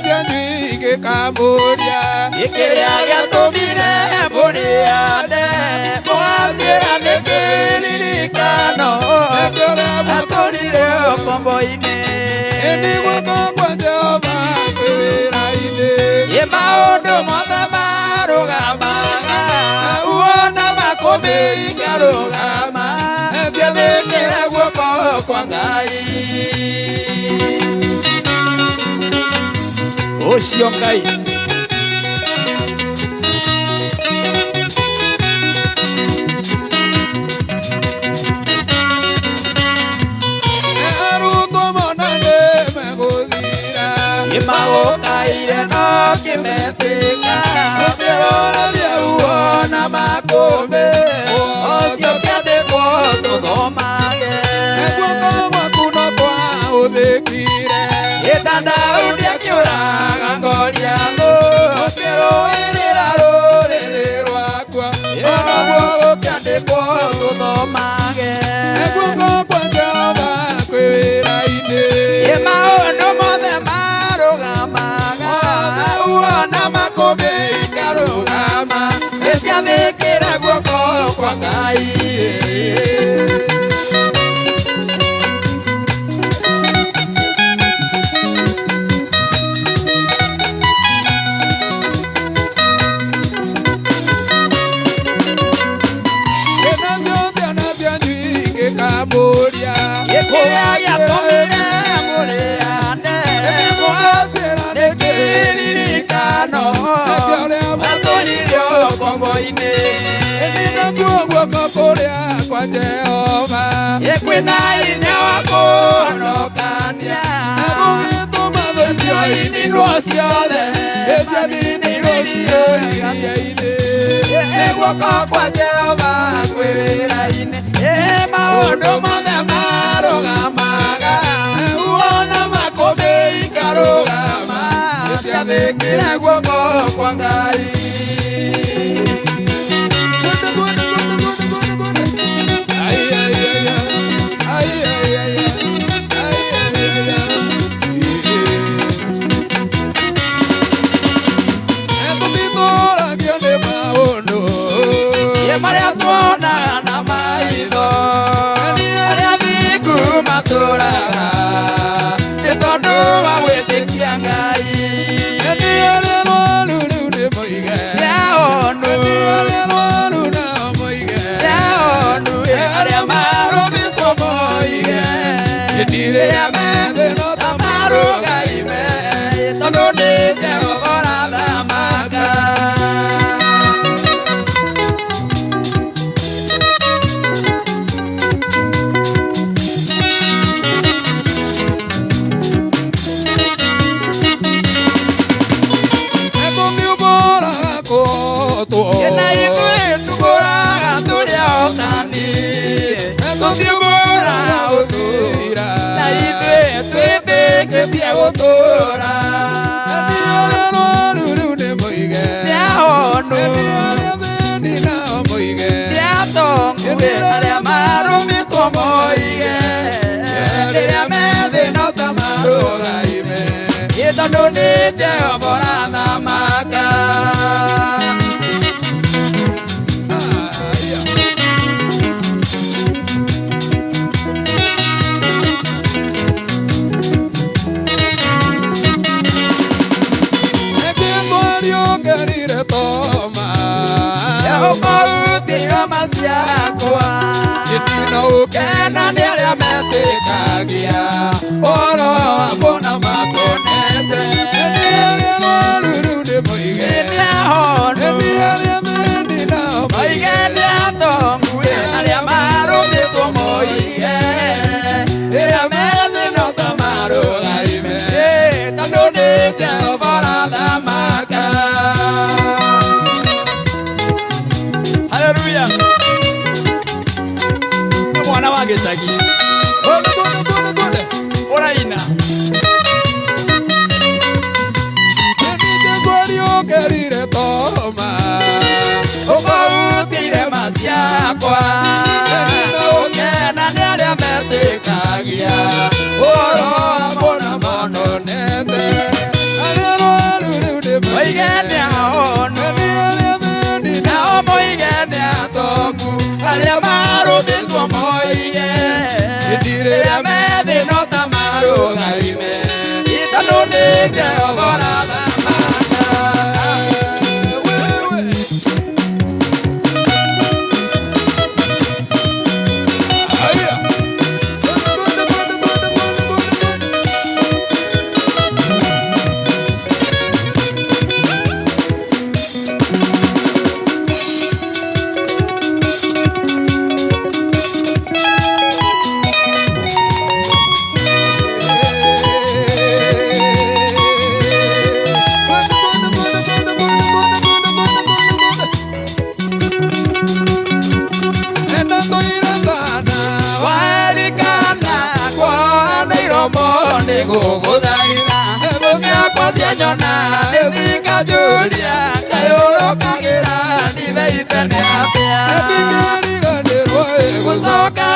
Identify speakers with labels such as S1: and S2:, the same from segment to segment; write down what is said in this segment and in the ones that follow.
S1: cianyu ingĩkamũria
S2: Kĩrĩa gĩatũmire mũrĩane mũgacĩra nĩ kĩririkano
S1: Nĩkĩo
S2: atũrire ũkombo-inĩ
S1: Ĩndĩ guoko kwa Jehova kwĩ wĩra-inĩ
S2: Ĩ maũndũ mothe marũgamaga uona makũmbĩ ikarũgama ciathĩkĩra guoko kwa Ngai
S3: Ũcio Ngai.
S1: Arutwo mona nĩ megũthira
S2: Ĩ magũkaire no kĩmetĩka ũkĩroreria uona makũmbĩ ũcio kĩandĩkwo tũthomage
S1: Guoko gwaku no kwahũthĩkire
S2: Gĩtandaũndi akĩũraga Goliathũ ũkĩrũĩrĩra rũrĩrĩ rwakwa onaguo gũkĩandĩkwo tũthomage
S1: Guoko kwa Jehova kwĩ wĩra-inĩ
S2: Ĩ maũndũ mothe marũgamaga uona makũmbĩ ikarũgama ĩciathĩkĩra guoko kwa Ngai.
S1: Nacio ciana cianyu ingĩkamũria
S2: Kĩrĩa gĩatũmire mũrĩane
S1: Mũgacĩra
S2: nĩ kĩririkano matũrire ũkombo-inĩ
S1: Nakuo guoko kũrĩa kwa Jehova
S2: Kwĩna hinya wa kũhonokania
S1: Na gũgĩtũma thũ
S2: cio ininwo ciothe
S1: cianinirwo biũ iria-inĩ
S2: Guoko kwa Jehova kwĩ wĩra-inĩ Ĩ maũndũ mothe marũgamaga uona makũmbĩ ikarũgama ciathĩkĩra guoko kwa Ngai.
S1: Twende, twende, twende, twende, twende, twende. Ai, ai, ai, ai. Ai, ai, ai, ai. Ai, ai, ai, ai. Ĩ. Tũtitũragio nĩ maũndũ.
S2: Ĩ marĩa tuonaga na maitho arĩa thingu matũraga nĩ tondũ wa gwĩtĩkia Ngai.
S1: Nĩ arĩa arwaru rĩu nĩ moige.
S2: Nĩahonu
S1: Nĩ arĩa arwaru nao moige.
S2: nĩahonu arĩa marũmĩtwo moige
S1: Hĩndĩ ĩrĩa methĩ no ta
S2: marũgaime tondũ nĩ Jehova ũrathamaka.
S1: Tũthiũmbũraga kũhotwo.
S2: Na ithuĩ tũgũraga tũrĩ ahotani tũthiũmbũraga ũtũira na ithuĩ twĩtĩkĩtie gũtũra.
S1: Nĩ arĩa arwaru rĩu nĩ moige.
S2: Nĩahonu
S1: Nĩ arĩa athĩni nao moige.
S2: nĩatongu arĩa marũmĩtwo moige rĩrĩa methĩ no ta marũgaime
S1: Rũgaime.
S2: Ĩ tondũ nĩ Jehova ũrathamaka.
S1: Aya. Nĩkĩtwariũkĩrire Toma.
S2: Ũkũrutĩra maciakwa
S1: Gĩtino
S2: kena nĩ arĩa metĩkagia ũhoro wa mũna matonete.
S1: Nĩ arĩa arwaru rĩu nĩ moige.
S2: Nĩahonu
S1: Nĩ arĩa athĩni nao
S2: moige
S1: moige.
S2: nĩatongu arĩa marũmĩtwo moige rĩrĩa methĩ no ta marũgaime tondũ nĩ Jehova ũrathamaka.
S3: Haleluya. Nĩ mwana wa gĩcagi
S1: Twende, twende, twende, twende.
S3: ũraina.
S1: Nĩkĩtwariũkĩrire Toma.
S2: Ũkũrutire maciakwa ũkena nĩ arĩa metĩkagia ũhoro wa mũna mononete.
S1: Arĩa
S2: moige nĩ ahonu nao moige nĩ atongu arĩa marũmĩtwo moige rĩrĩa me thĩ no ta marũgaime tondũ nĩ Jehova ũrathamaka. Gũcoka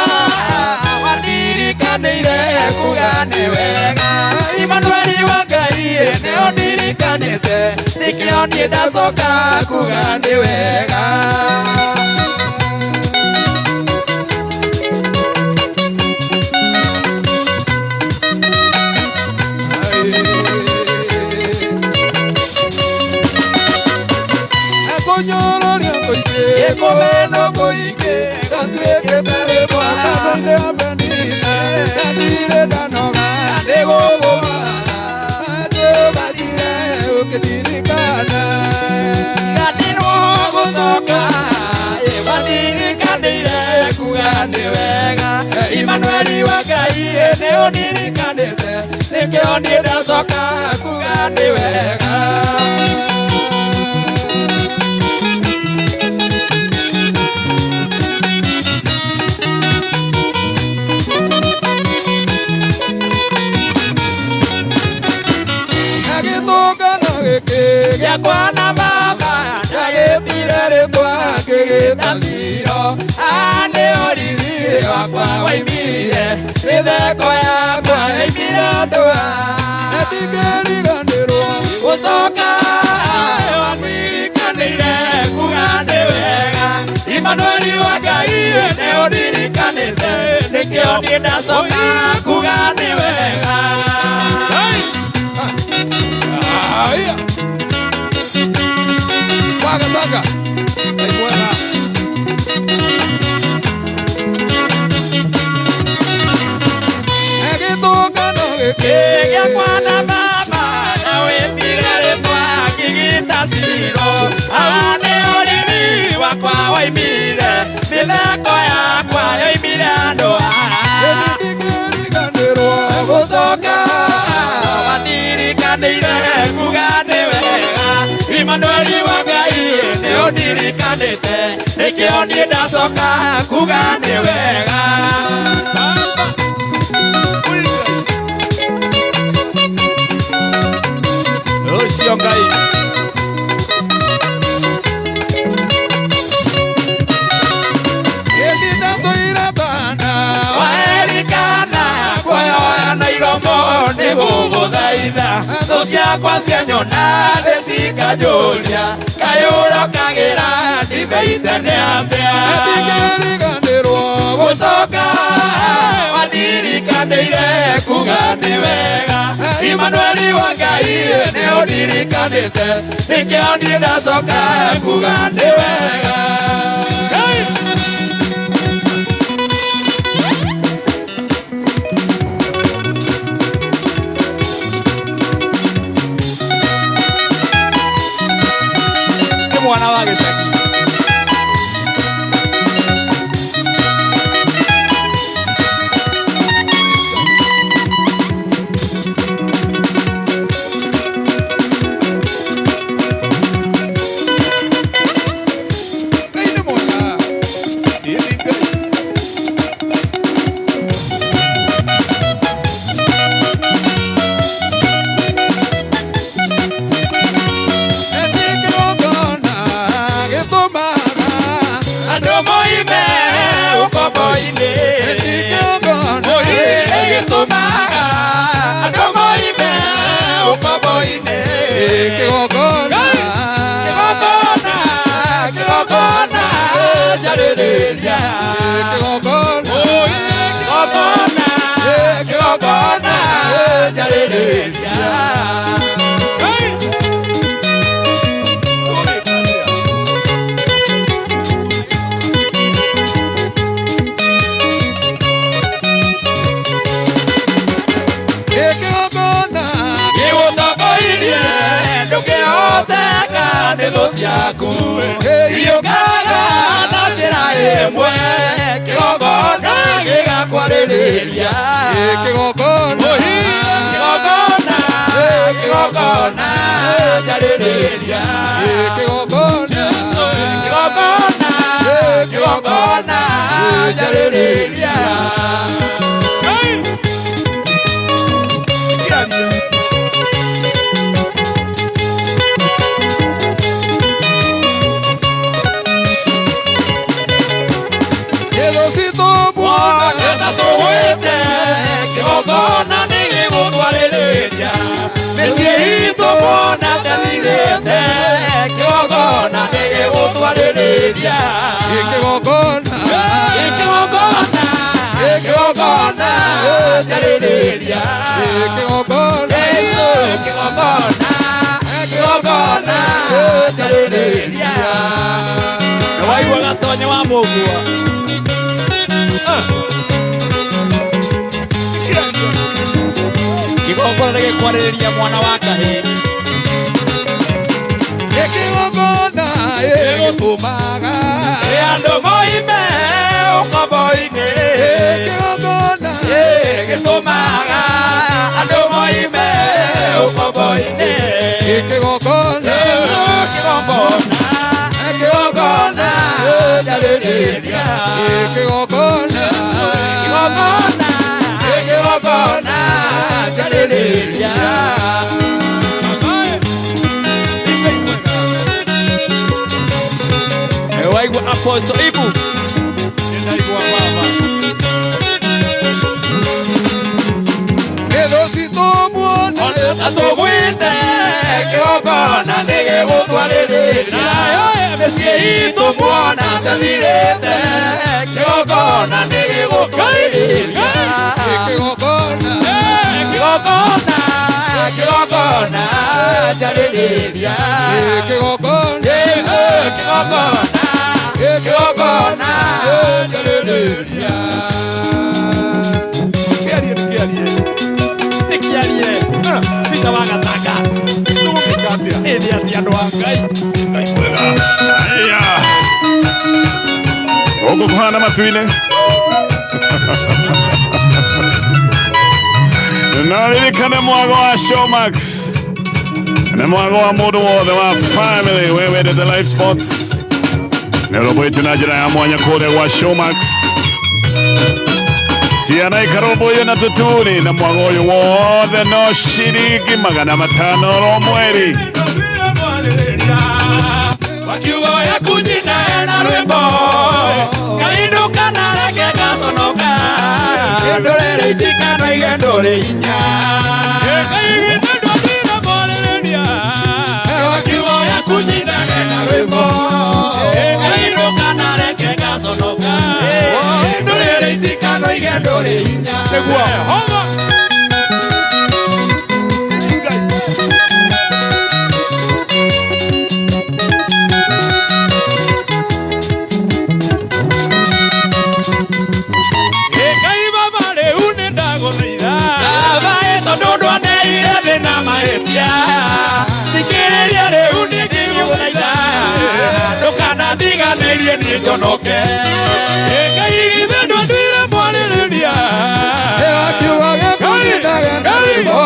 S2: wandirikanĩire kuga nĩ wega Imanueli wa Ngai nĩ ũndirikanĩte nĩkĩo niĩ ndacoka kuga nĩ wega. Gĩkũmeno kũingĩ gatuĩkĩte rĩmwa ndirĩ ndanoga nĩgũgũmatha njũbatire ũkĩndirikana nganirwo gũcoka wandirikanĩire kuga nĩ wega Imanueli wa Ngai nĩ ũndirikanĩte nĩkĩo niĩ ndacoka kuga nĩ wega. Gĩakwa na baba ndagĩtire rĩtwa ngĩgĩta Ciro nĩ ũriri wakwa waimire mĩtheko yakwa yaimire ndũa
S1: Ndingĩriganĩrwo
S2: gũcoka wandirikanĩire kuga nĩ wega Imanueli wa Ngai nĩ ũndirikanĩte nĩkĩo niĩ ndacoka kuga nĩ wega.
S1: Wagataka Gĩtũngano gĩkĩ
S2: Gĩakwa na baba na wĩtire rĩtwa ngĩgĩta Ciro nĩ ũriri wakwa waimire mĩtheko yakwa yoimire andũ
S1: Ndingĩriganĩrwo
S2: gũcoka wandirikanĩire kuga nĩ wega Imanueli wa Ngai nĩ ũndirikanĩte nĩkĩo niĩ ndacoka kuga nĩ wega.
S3: Ũcio Ngai
S2: Waerikana kuoya na iromo nĩ gũgũthaitha thũ ciakwa cianyona thĩ cikanjũria kaĩ ũrokagĩra ndibeite nĩ atĩa
S1: Ndingĩriganĩrwo
S2: gũcoka wandirikanĩire kuga nĩ wega Imanueli wa Ngai nĩ ũndirikanĩte nĩkĩo niĩ ndacoka kuga nĩ wega.
S3: Nĩ mwana wa gĩcagi.
S1: Ngai nĩ mwega. Nĩkĩgongona gĩtũmaga
S2: Andũ moime ũkombo-inĩ
S1: Nĩkĩgongona
S2: gĩtũmaga andũ moime ũkombo-inĩ
S1: Kĩgongona Kĩgongona.
S2: Kĩgongona, kĩgongona njarĩrĩria.
S1: Kĩgongona.
S2: Gĩgũtongoirie ndũkĩhoteka nĩ thũ ciaku, iyũkaga na njĩra ĩmwe, kĩgongona gĩgakwarĩrĩria.
S1: Kĩgongona.
S2: Kĩgongona, kĩgongona njarĩrĩria.
S1: Kĩgongona.
S2: Kĩgongona, kĩgongona njarĩrĩria.
S1: Thũ citũ muona.
S2: Ona tũgwĩte kĩgongona nĩ gĩgũtwarĩrĩria, mĩciĩ itũ muona tethirĩte, kĩgongona nĩ gĩgũtwarĩrĩria.
S1: Kĩgongona.
S2: Kĩgongona, kĩgongona njarĩrĩria.
S1: Kĩgongona.
S2: Jesũ, kĩgongona, kĩgongona njarĩrĩria.
S3: Nĩ waigua gatonye wa mũgua. Kĩgongona nĩ gĩkwarĩrĩria mwana wa kahĩĩ.
S1: Kĩgongona gĩtũmaga.
S2: Ĩ andũ moime ũkombo-inĩ.
S1: Kĩgongona.
S2: Gĩtũmaga andũ moime ũkombo-inĩ.
S1: Kĩgongona.
S2: Jesũ, kĩgongona, kĩgongona njarĩrĩria.
S1: Kĩgongona.
S2: Kĩgongona, kĩgongona njarĩrĩria.
S3: Nĩ waigua Apostle Ibu.
S4: Nĩndaigua baba.
S1: Thũ citũ muona.
S2: Ona tũgwĩte kĩgongona nĩ gĩgũtwarĩrĩria, mĩciĩ itũ muona tũthirĩte, kĩgongona nĩ gĩgũtwarĩrĩria.
S1: Kĩgongona.
S2: Kĩgongona, kĩgongona njarĩrĩria.
S1: Kĩgongona.
S2: Jesũ, kĩgongona, kĩgongona njarĩrĩria.
S4: Kĩarie nĩ kĩarie.
S3: Nĩ kĩarie. Peter wa Gatanga.
S4: Tũgũgĩka atĩa?
S3: Ĩ nĩ atĩa andũ a Ngai.
S4: Ngai mwega.
S5: Aya. Gũkũ kũhana matu-inĩ. Na ririkane mwago wa Showmax. Nĩ mwago wa mũndũ wothe wa family we wendete live sports. Nĩ ũrũmbũĩtio na njĩra ya mwanya kũrĩa gwa Showmax. Ciana ikarũmbũiyo na tũtuni na mwago ũyũ wothe no ciringi 500 oro mweri.
S2: Wakiuga yakunyina ena rwĩmbo, kainũka na reke gaconoka, ndũrĩrĩ itikanoige ndũrĩ hinya. Wakiuga yakunyina ena rwĩmbo, kainũka na reke gaconoka, ndũrĩrĩ itikanoige ndũrĩ hinya.
S3: Nĩguo.
S4: Ngai baba rĩu nĩ ndagũthaitha.
S2: Baba ĩ tondũ ndwaneire ndĩna mahĩtia, thikĩrĩria rĩu niĩ ngĩgũthaitha, ndũkanandiganĩrie niĩ njonoke.
S4: Ngai githĩ ndwandwire mwarĩrĩria.
S1: Akiuga gĩkũnyinaga na rwĩmbo.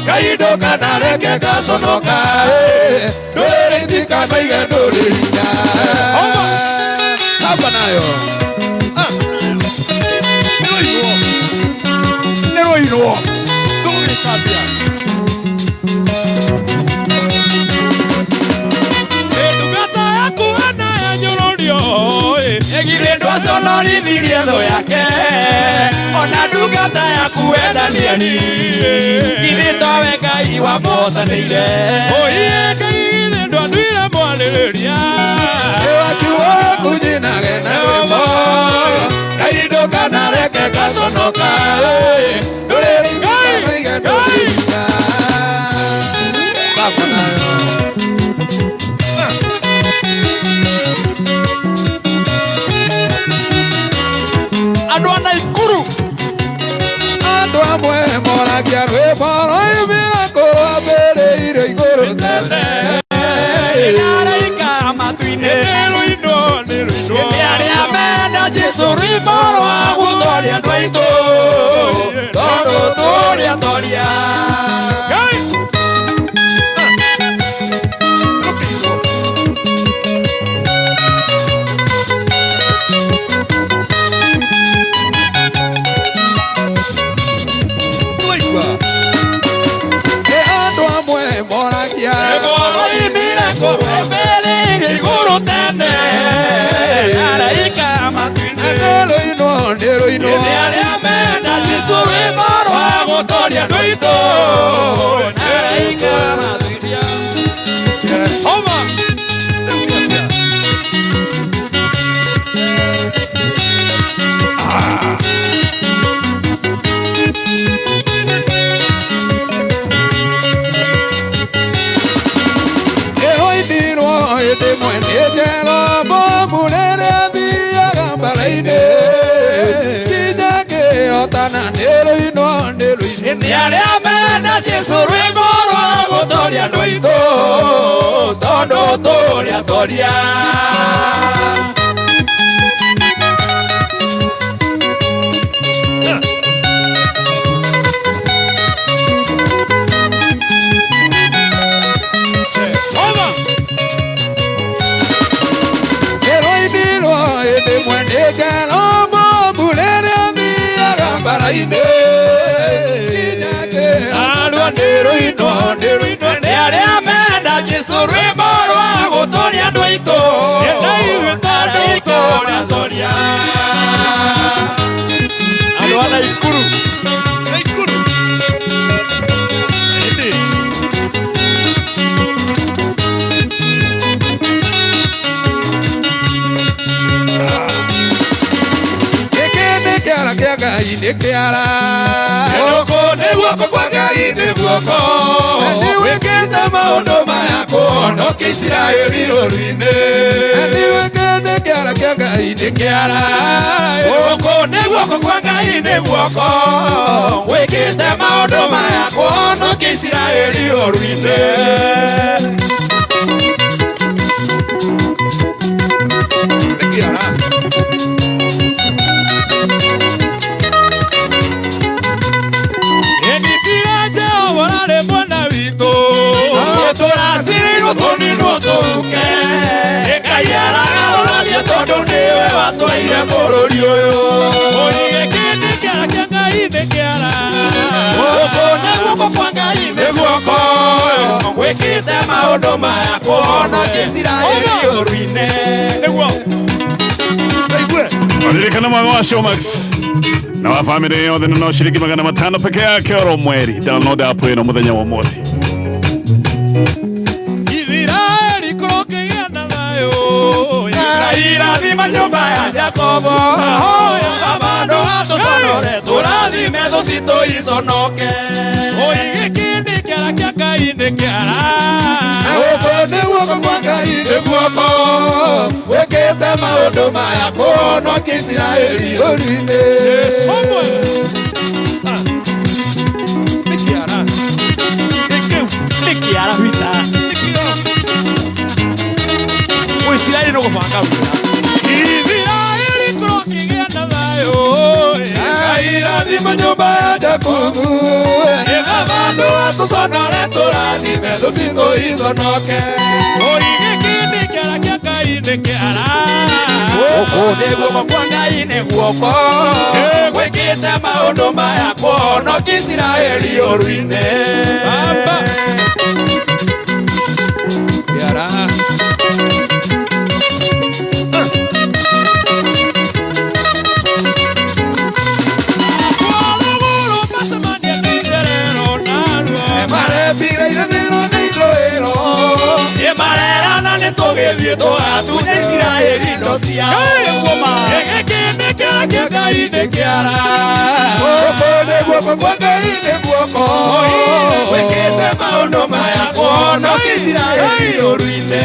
S2: Ngai ndũkanareke ngaconoka, ndũrĩrĩ itikanoige ndũrĩ hinya.
S1: Hapa nayo.
S3: Nĩ rũirwo.
S4: Tũgũgĩka atĩa? Ndungata yaku ena yanyũrũrio, ĩ.
S2: Githĩ ndwaconorithirie thũ yake, ona ndungata yaku we Danieli, githĩ towe Ngai wamũhotanĩire.
S4: Oiye Ngai githĩ ndwandwire mwarĩrĩria. mwarĩrĩria.
S2: Wakiuga kujinage na rwĩmbo Ngai ndũkanareke ngaconoka ndũrĩrĩ
S4: Ngai, Ngai.
S2: Baba nayo.
S3: Andũ a Naikuru.
S2: Andũ amwe moragia rwĩmbo rwaumire kũrwambĩrĩirio igũrũ tene.
S3: Araika matu-inĩ.
S4: Nĩ rũinwo, nĩ rũinwo.
S2: Nĩ arĩa menda Jesũ rwĩmbo rwa gũtoria andũ aitũ tondũ tũrĩ atoria.
S4: Ngai. Twaigua.
S2: Nĩ andũ amwe moragia
S4: Rwĩmbo
S2: rwaumire kũrwambĩrĩirio igũrũ tene.
S3: Araika matu-inĩ.
S2: Nĩ rũinwo, nĩ rũinwo. Nĩ arĩa menda Jesũ rwĩmbo rwa gũtoria andũ aitũ.
S3: Araika matu-inĩ.
S4: Jehova. Rĩu nĩ atĩa?
S2: Ĩhoinirwo hĩndĩ ĩmwe nĩ Jeroboamu rĩrĩa athiaga mbara-inĩ. Nginya akĩhotana nĩ rũinwo, nĩ rũinwo. Nĩ arĩa menda Jesũ rwĩmbo rwa gũtoria andũ aitũ tondũ tũrĩ atoria.
S4: Jehova.
S2: Ĩrũinirwo hĩndĩ ĩmwe nĩ Jeroboamu rĩrĩa athiaga mbara-inĩ. Nginya akĩhotana nĩ rũinwo, nĩ rũinwo. Nĩ arĩa menda Jesũ rwĩmbo rwa gũtoria andũ aitũ
S4: Endai tondũ tũrĩ
S2: atoria.
S3: Andũ a Naikuru.
S4: Naikuru. Ĩndĩ.
S2: Gĩkĩ nĩ kĩara kĩa Ngai nĩ kĩara. Gũkũ nĩ guoko kwa Ngai nĩ guoko. Nĩ wĩkĩte maũndũ maya kũhonokia Isiraeli rũũru-inĩ. Nĩ wĩkĩte nĩ kĩara kĩa Ngai nĩ kĩara. Gũkũ nĩ guoko kwa Ngai nĩ guoko. Wĩkĩte maũndũ maya kũhonokia Isiraeli rũũru-inĩ.
S4: Nĩ kĩara. Ĩndĩ Jehova ararĩ mwena witũ.
S2: Tũracirĩirwo tũninwo tũhuke. Ngai aragarũrania tondũ nĩwe watwaire bũrũri ũyũ.
S4: Oi gĩkĩ nĩ kĩara kĩa Ngai nĩ kĩara.
S2: Gũkũ nĩ guoko kwa Ngai nĩ guoko. Wĩkĩte maũndũ maya kũhonokia Isiraeli ũru-inĩ.
S4: Nĩguo.
S1: Waigue.
S5: Ririkana mwago wa Showmax na wa family yothe na no shilingi 500 peke yake oro mweri. Download app ĩno mũthenya wa ũmũthĩ.
S4: Isiraeli kũrokĩgĩa na thayũ.
S2: Ngai rathima nyũmba ya Jakobo.
S4: Ahoya
S2: Baba ndũgatũconore, tũrathime thũ citũ iconoke.
S4: Oi gĩkĩ nĩ kĩara kĩa Ngai nĩ kĩara.
S2: Gũkũ nĩ guoko kwa Ngai nĩ guoko. Wĩkĩte maũndũ maya kũhonokia Isiraeli ũru-inĩ.
S4: Jesũ mwene. Nĩ kĩara. Gĩkĩu.
S3: Nĩ kĩara wita.
S4: Nĩ kĩara.
S3: Mũisiraeli nĩ gũbanga wĩra.
S4: Isiraeli kũrokĩgĩa na thayũ.
S2: Ngai rathima nyũmba ya Jakubu. Baba ndũgatũconore, tũrathime thũ citũ iconoke.
S4: Oi gĩkĩ nĩ kĩara kĩa Ngai nĩ kĩara.
S2: Gũkũ nĩ guoko kwa Ngai nĩ guoko. Wĩkĩte maũndũ maya kũhonokia Isiraeli ũru-inĩ.
S4: Baba.
S2: Kĩara.
S4: Kwarũgũrũ macemania nĩ itherero narua.
S2: Marebire irathĩro nĩ ithũĩro. Nĩ marerana nĩ tũ Tũgĩthiĩ tũgatunya Isiraeli indo ciao. Gĩkĩ nĩ kĩara kĩa Ngai nĩ kĩara.
S1: Gũkũ nĩ guoko kwa Ngai nĩ guoko.
S2: Gwĩkĩte maũndũ maya kũhonokia Isiraeli ũru-inĩ.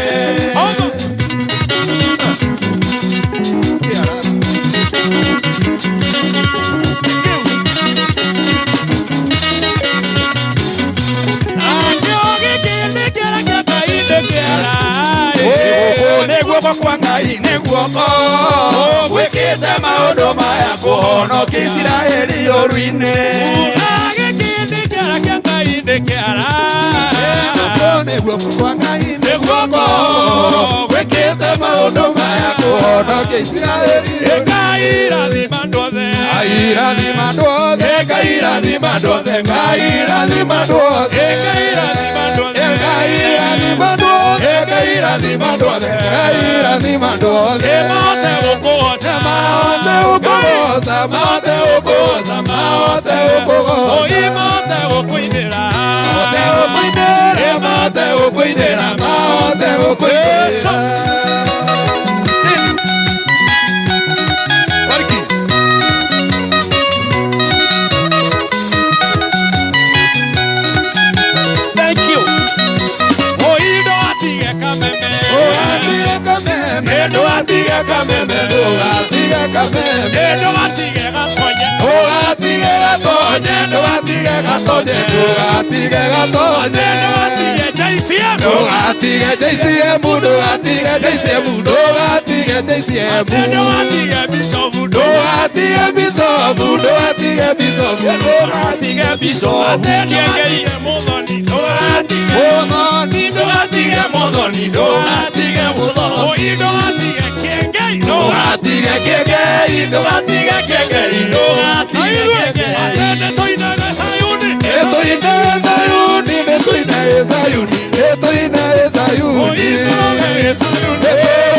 S2: Nakĩo gĩkĩ nĩ kĩara kĩa Ngai nĩ kĩara. Gũkũ nĩ guoko kwa Ngai nĩ guoko. Gwĩkĩte maũndũ maya kũhonokia Isiraeli ũru-inĩ. Gĩkĩ nĩ kĩara kĩa Ngai nĩ kĩara.
S1: Gũkũ nĩ guoko kwa Ngai nĩ
S2: Nĩ guoko gwĩkĩte maũndũ maya
S1: kũhonokia Isiraeli.
S2: Ngai rathima andũ othe.
S1: Ngai rathima andũ othe.
S2: Ngai rathima andũ othe.
S1: Ngai rathima andũ othe.
S2: Ngai rathima andũ othe.
S1: Ngai rathima andũ othe.
S2: Ngai rathima andũ othe.
S1: Ngai rathima andũ othe.
S2: Mahote gũkũgoca.
S1: Mahote gũkũgoca.
S2: Mahote gũkũgoca.
S1: Mahote gũkũgoca.
S2: Oi mahote gũkũinĩra.
S1: Mahote gũkũinĩra.
S2: Mahote gũkũinĩra.
S1: Mahote gũkũinĩra.
S5: Bariki.
S3: Thank you.
S2: Oi ndũgatige kameme.
S1: Ndũgatige kameme.
S2: Ndũgatige kameme.
S1: Ndũgatige kameme.
S2: Ndũgatige gatonye.
S1: Ndũgatige gatonye. Ndũgatige gatonye. Ndũgatige gatonye.
S2: Ndũgatige JCM.
S1: Ndũgatige JCM. Ndũgatige JCM. Ndũgatige JCM.
S2: Ndũgatige Bishop.
S1: Ndũgatige Bishop. Ndũgatige Bishop. Ndũgatige Bishop.
S2: Ndũgatige Muthoni. Ndũgatige
S1: Muthoni.
S2: Ndũgatige Muthoni. Ndũgatige Muthoni. Oi ndũgatige Kĩengei.
S1: Ndũgatige Kĩengei.
S2: Ndũgatige Kĩengei. Ndũgatige Kĩengei. Nĩtũinaga Sayuni.
S1: Nĩtũine Sayuni. Nĩtũine Sayuni. Nĩtũine Sayuni.
S2: Oi tũroge Sayuni.
S1: Nĩtũroge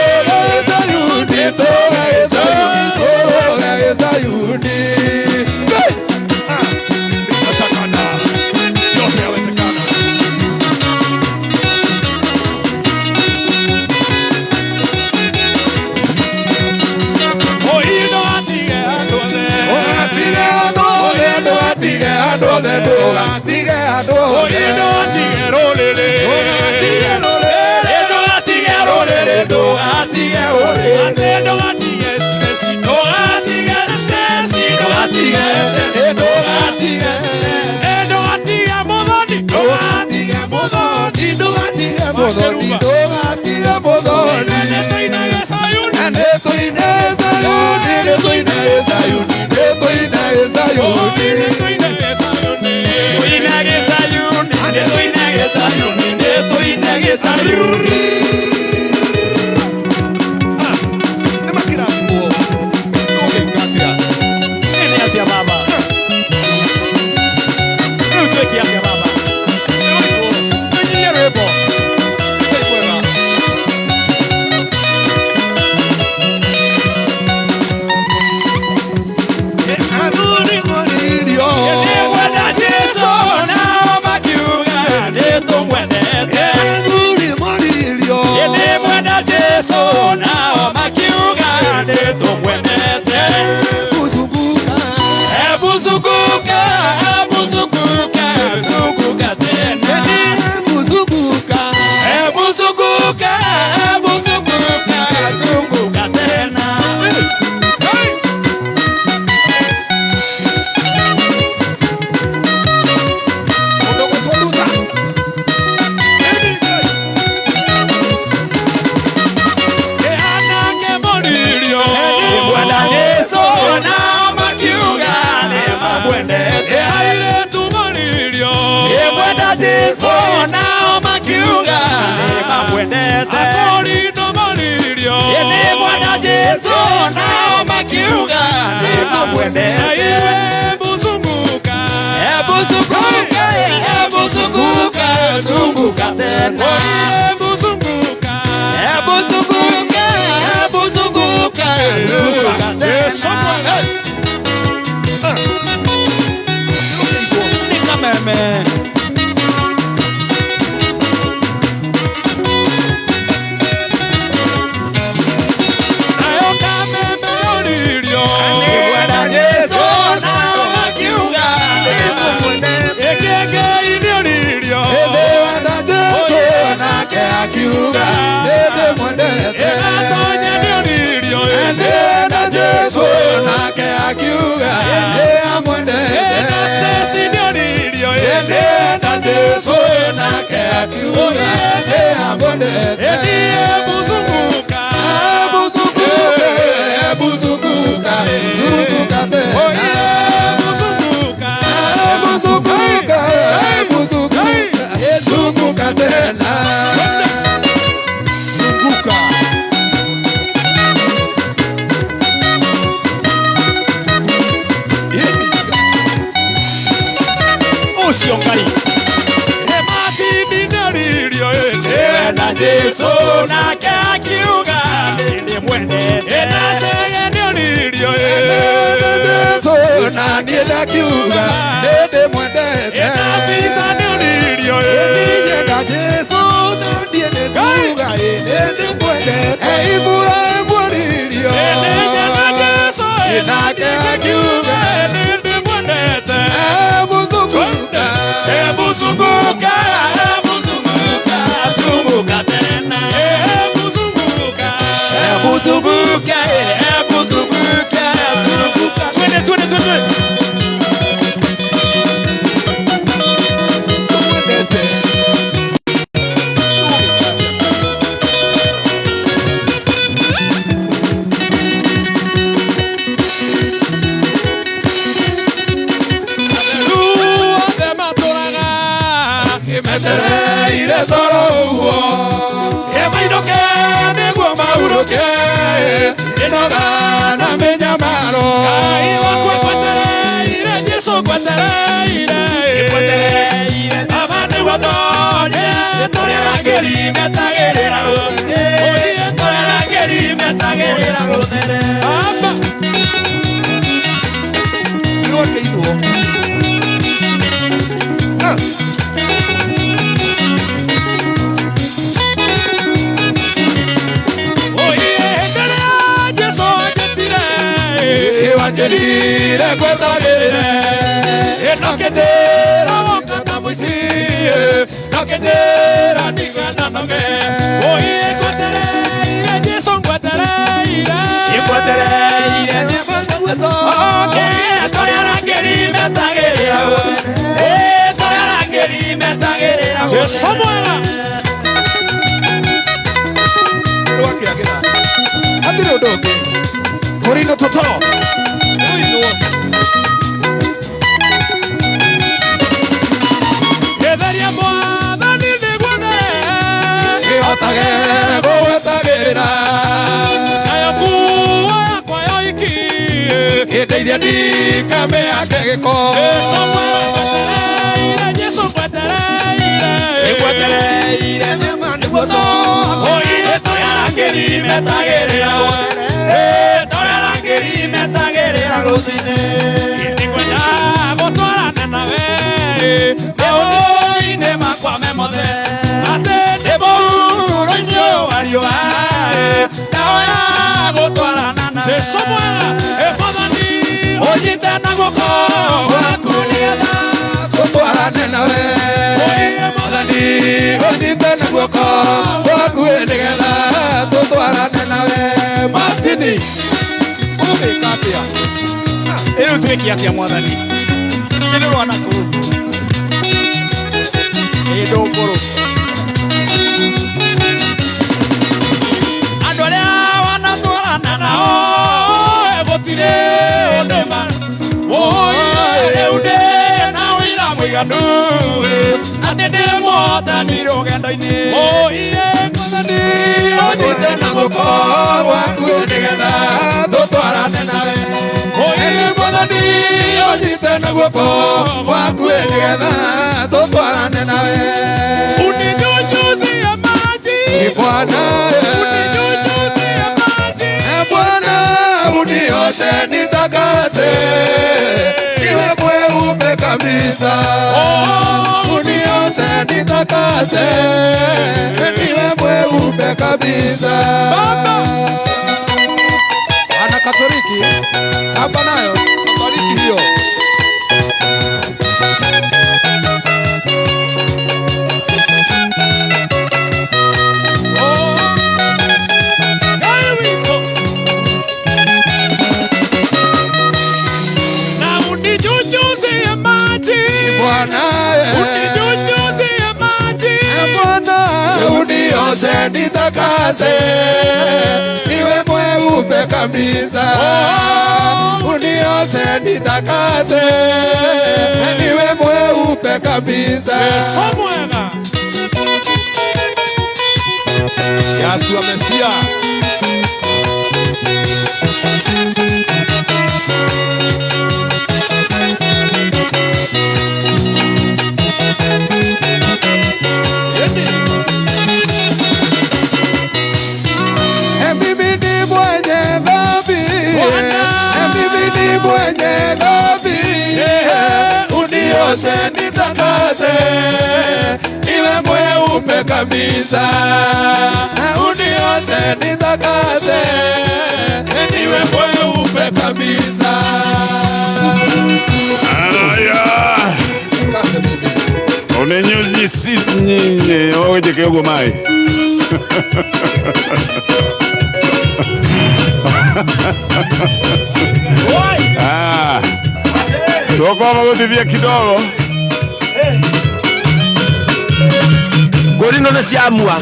S1: Sayuni. Tũroge Sayuni. Tũroge Sayuni. Hey!
S5: Itashakana. Yote yawezekana.
S2: Oi ndũgatige andũ othe.
S1: Ndũgatige andũ othe. Ndũgatige andũ othe. Ndũgatige andũ
S2: Oi
S1: othe.
S2: ndũgatige rũrĩrĩ.
S1: Ndũgatige rũrĩrĩ.
S2: Ndũgatige rũrĩrĩ.
S1: Ndũgatige rũrĩrĩ.
S2: Ndũgatige Stacy. Ndũgatige Stacy. Ndũgatige Stacy.
S1: Ndũgatige
S2: Ndũgatige Muthoni.
S1: Ndũgatige Muthoni. Ndũgatige Muthoni. Ndũgatige Muthoni.
S2: Nĩtũinage Sayuni.
S1: Nĩtũine Sayuni. Nĩtũine Sayuni. Nĩtũine Sayuni.
S2: Nĩtũinage Sayuni.
S3: Tuinage Sayuni.
S2: Nĩtũinage Sayuni. Nĩtũinage Sayuni.
S5: Nĩ makĩrathimwo. Tũgĩka atĩa?
S3: Nĩ atĩa baba? Rĩu twĩke atĩa baba? Tũnyihie rwĩmbo.
S5: Ngai mwega.
S1: Athuri moririo.
S2: Nĩngwenda Jesũ nao makiuga nĩtũmwendete.
S1: Athuri moririo.
S2: Nĩngwenda Jesũ nao makiuga nĩtũmwendete.
S1: Kuzunguka.
S2: Hebu zunguka, hebu zunguka, zunguka tena.
S1: Kuzunguka.
S2: Hebu zunguka, hebu zunguka, zunguka tena.
S1: Mũndũ ũgwĩtwo Luther.
S2: Anake moririo. Nĩngwenda Jesũ nao makiuga nĩmamwendete. Airĩtu moririo. Nĩngwenda Jesũ nao makiuga nĩmamwendete. Akorino moririo. Nĩngwenda Jesũ nao makiuga nĩmamwendete. Hebu zunguka. Hebu zunguka, hebu zunguka, zunguka tena. Hebu zunguka. Hebu zunguka, hebu zunguka, zunguka
S5: Jesũ
S2: tena.
S5: mwega.
S3: Nĩ kameme.
S4: Jesu
S2: Ĩndĩ na Jesu nake akiuga nĩamwendete.
S4: Buzunguka
S2: Buzunguka, buzunguka, zunguka tena.
S4: Buzunguka
S2: Buzunguka, buzunguka, zunguka tena.
S1: Zunguka.
S3: Ũcio Ngai.
S4: Na Jesu nake akiuga
S3: Nĩndĩmwendete.
S4: Ĩnacege nĩoririo
S2: Jesu na niĩ ndakiuga nĩndĩmwendete.
S4: Ĩnabita nĩoririo
S1: Ĩndĩ Jesu na niĩ nĩnguga nĩndĩmwendete.
S2: Iburahĩmu oririo.
S4: Ĩnĩnyenda Jesu
S2: Nake akiuga
S4: nĩndĩmwendete
S2: Buzunguka,
S4: Ebuzunguka, ebuzunguka, zunguka tena. Ebuzunguka,
S3: Ebuzunguka, ebuzunguka, zunguka. Twende, twende, twende.
S1: Ndĩmwendete.
S4: Othe matũraga
S2: metereire coro ũguo. Ĩmainũke nĩguo mahurũke, ĩnoga na mĩnyamaro.
S4: Ngai wakwa ngwetereire, Jesu ngwetereire.
S3: Ngwetereire.
S4: Baba nĩguo ndonye, tũrĩ arangĩri metagĩrĩra rũciinĩ. Oiye, tũrĩ arangĩri metagĩrĩra rũciinĩ. Baba.
S1: Nĩrwakĩirwo.
S4: Oiye, hĩndĩ ĩrĩa Jesu anjĩtire,
S2: Wanjĩrire ngwetagĩrĩre,
S4: ĩnokĩnjĩra woka ta mũici, nokĩnjĩra ndigana noge. Oiye, ngwetereire, Jesu ngwetereire.
S3: Ngwetereire.
S4: Okay, tũrĩ arangĩri metagĩrĩra rũciinĩ. Tũrĩ arangĩri metagĩrĩra rũciinĩ. Jesu mwega.
S1: Nĩrwakĩagĩra.
S2: Hatirĩ ũndũ ũngĩ. Kũrino toto.
S1: Nĩrũinwo.
S4: Getheria mwathani nĩguo there.
S2: Kĩhotage gũgwetagĩrĩra.
S4: Nayo nguo yakwa yoiki.
S2: Kĩndeithie ndikamĩake gĩko.
S4: Jesu mwega ngwetereire, Jesu ngwetereire.
S3: Ngwetereire.
S4: Oiye, tũrĩ arangĩri metagĩrĩra rũciinĩ. Tũrĩ arangĩri metagĩrĩra rũciinĩ. Nĩngwenda gũtwarana nawe maũndũ-inĩ makwa me mothe. Atĩ ndĩ mũhuro-inĩ ũyũ wa riũa, ndahoya gũtwarana nawe. Jesu mwega, ĩ Mwathani, ũnyite na guoko gwaku nĩgetha
S2: Tũtwarane nawe.
S4: Oiye,
S2: Mwathani, ũnyite na guoko gwaku nĩgetha tũtwarane nawe. Martini.
S1: Ũgũgĩka atĩa?
S3: Rĩu twĩke atĩa mwathani? Nĩ rwana kũu. Ĩ ndũngũrũ.
S4: Andũ arĩa wanatwarana nao gũtirĩ ũndũ Oi, rĩu ndĩ na ũira mũiganu atĩ ndĩ mũhotani rũgendo-inĩ. Oiye,
S2: Mwathani, ũnyite na guoko gwaku nĩgetha tũtwarane nawe. Oiye, Mwathani, ũnyite na guoko gwaku nĩgetha tũtwarane nawe.
S4: Uninyunyuzie maji,
S2: Bwana,
S4: uninyunyuzie maji.
S2: Bwana, unioshe nitakase, niwe mweupe kabisa. Unioshe nitakase, niwe mweupe kabisa.
S4: Baba.
S2: Ana Katoliki kamba nayo
S1: Bariki hiyo.
S4: Oh, Ngai witũ. Na uninyunyuzie maji.
S2: Bwana, unioshe nitakase, niwe mweupe kabisa. Unioshe nitakase, niwe mweupe kabisa.
S4: Jesu mwega.
S1: Yasua Mesia.
S2: Mimi ni mwenye dhambi, mimi ni mwenye dhambi.
S4: Unioshe nitakase, niwe mweupe kabisa. Unioshe nitakase, niwe mweupe kabisa.
S5: Aya. Unenyunyisi nyinyi wawejeke ugo mai. Ah. Tuokoa gũtithia kidogo.
S6: Ngũri ino nĩ ciamua.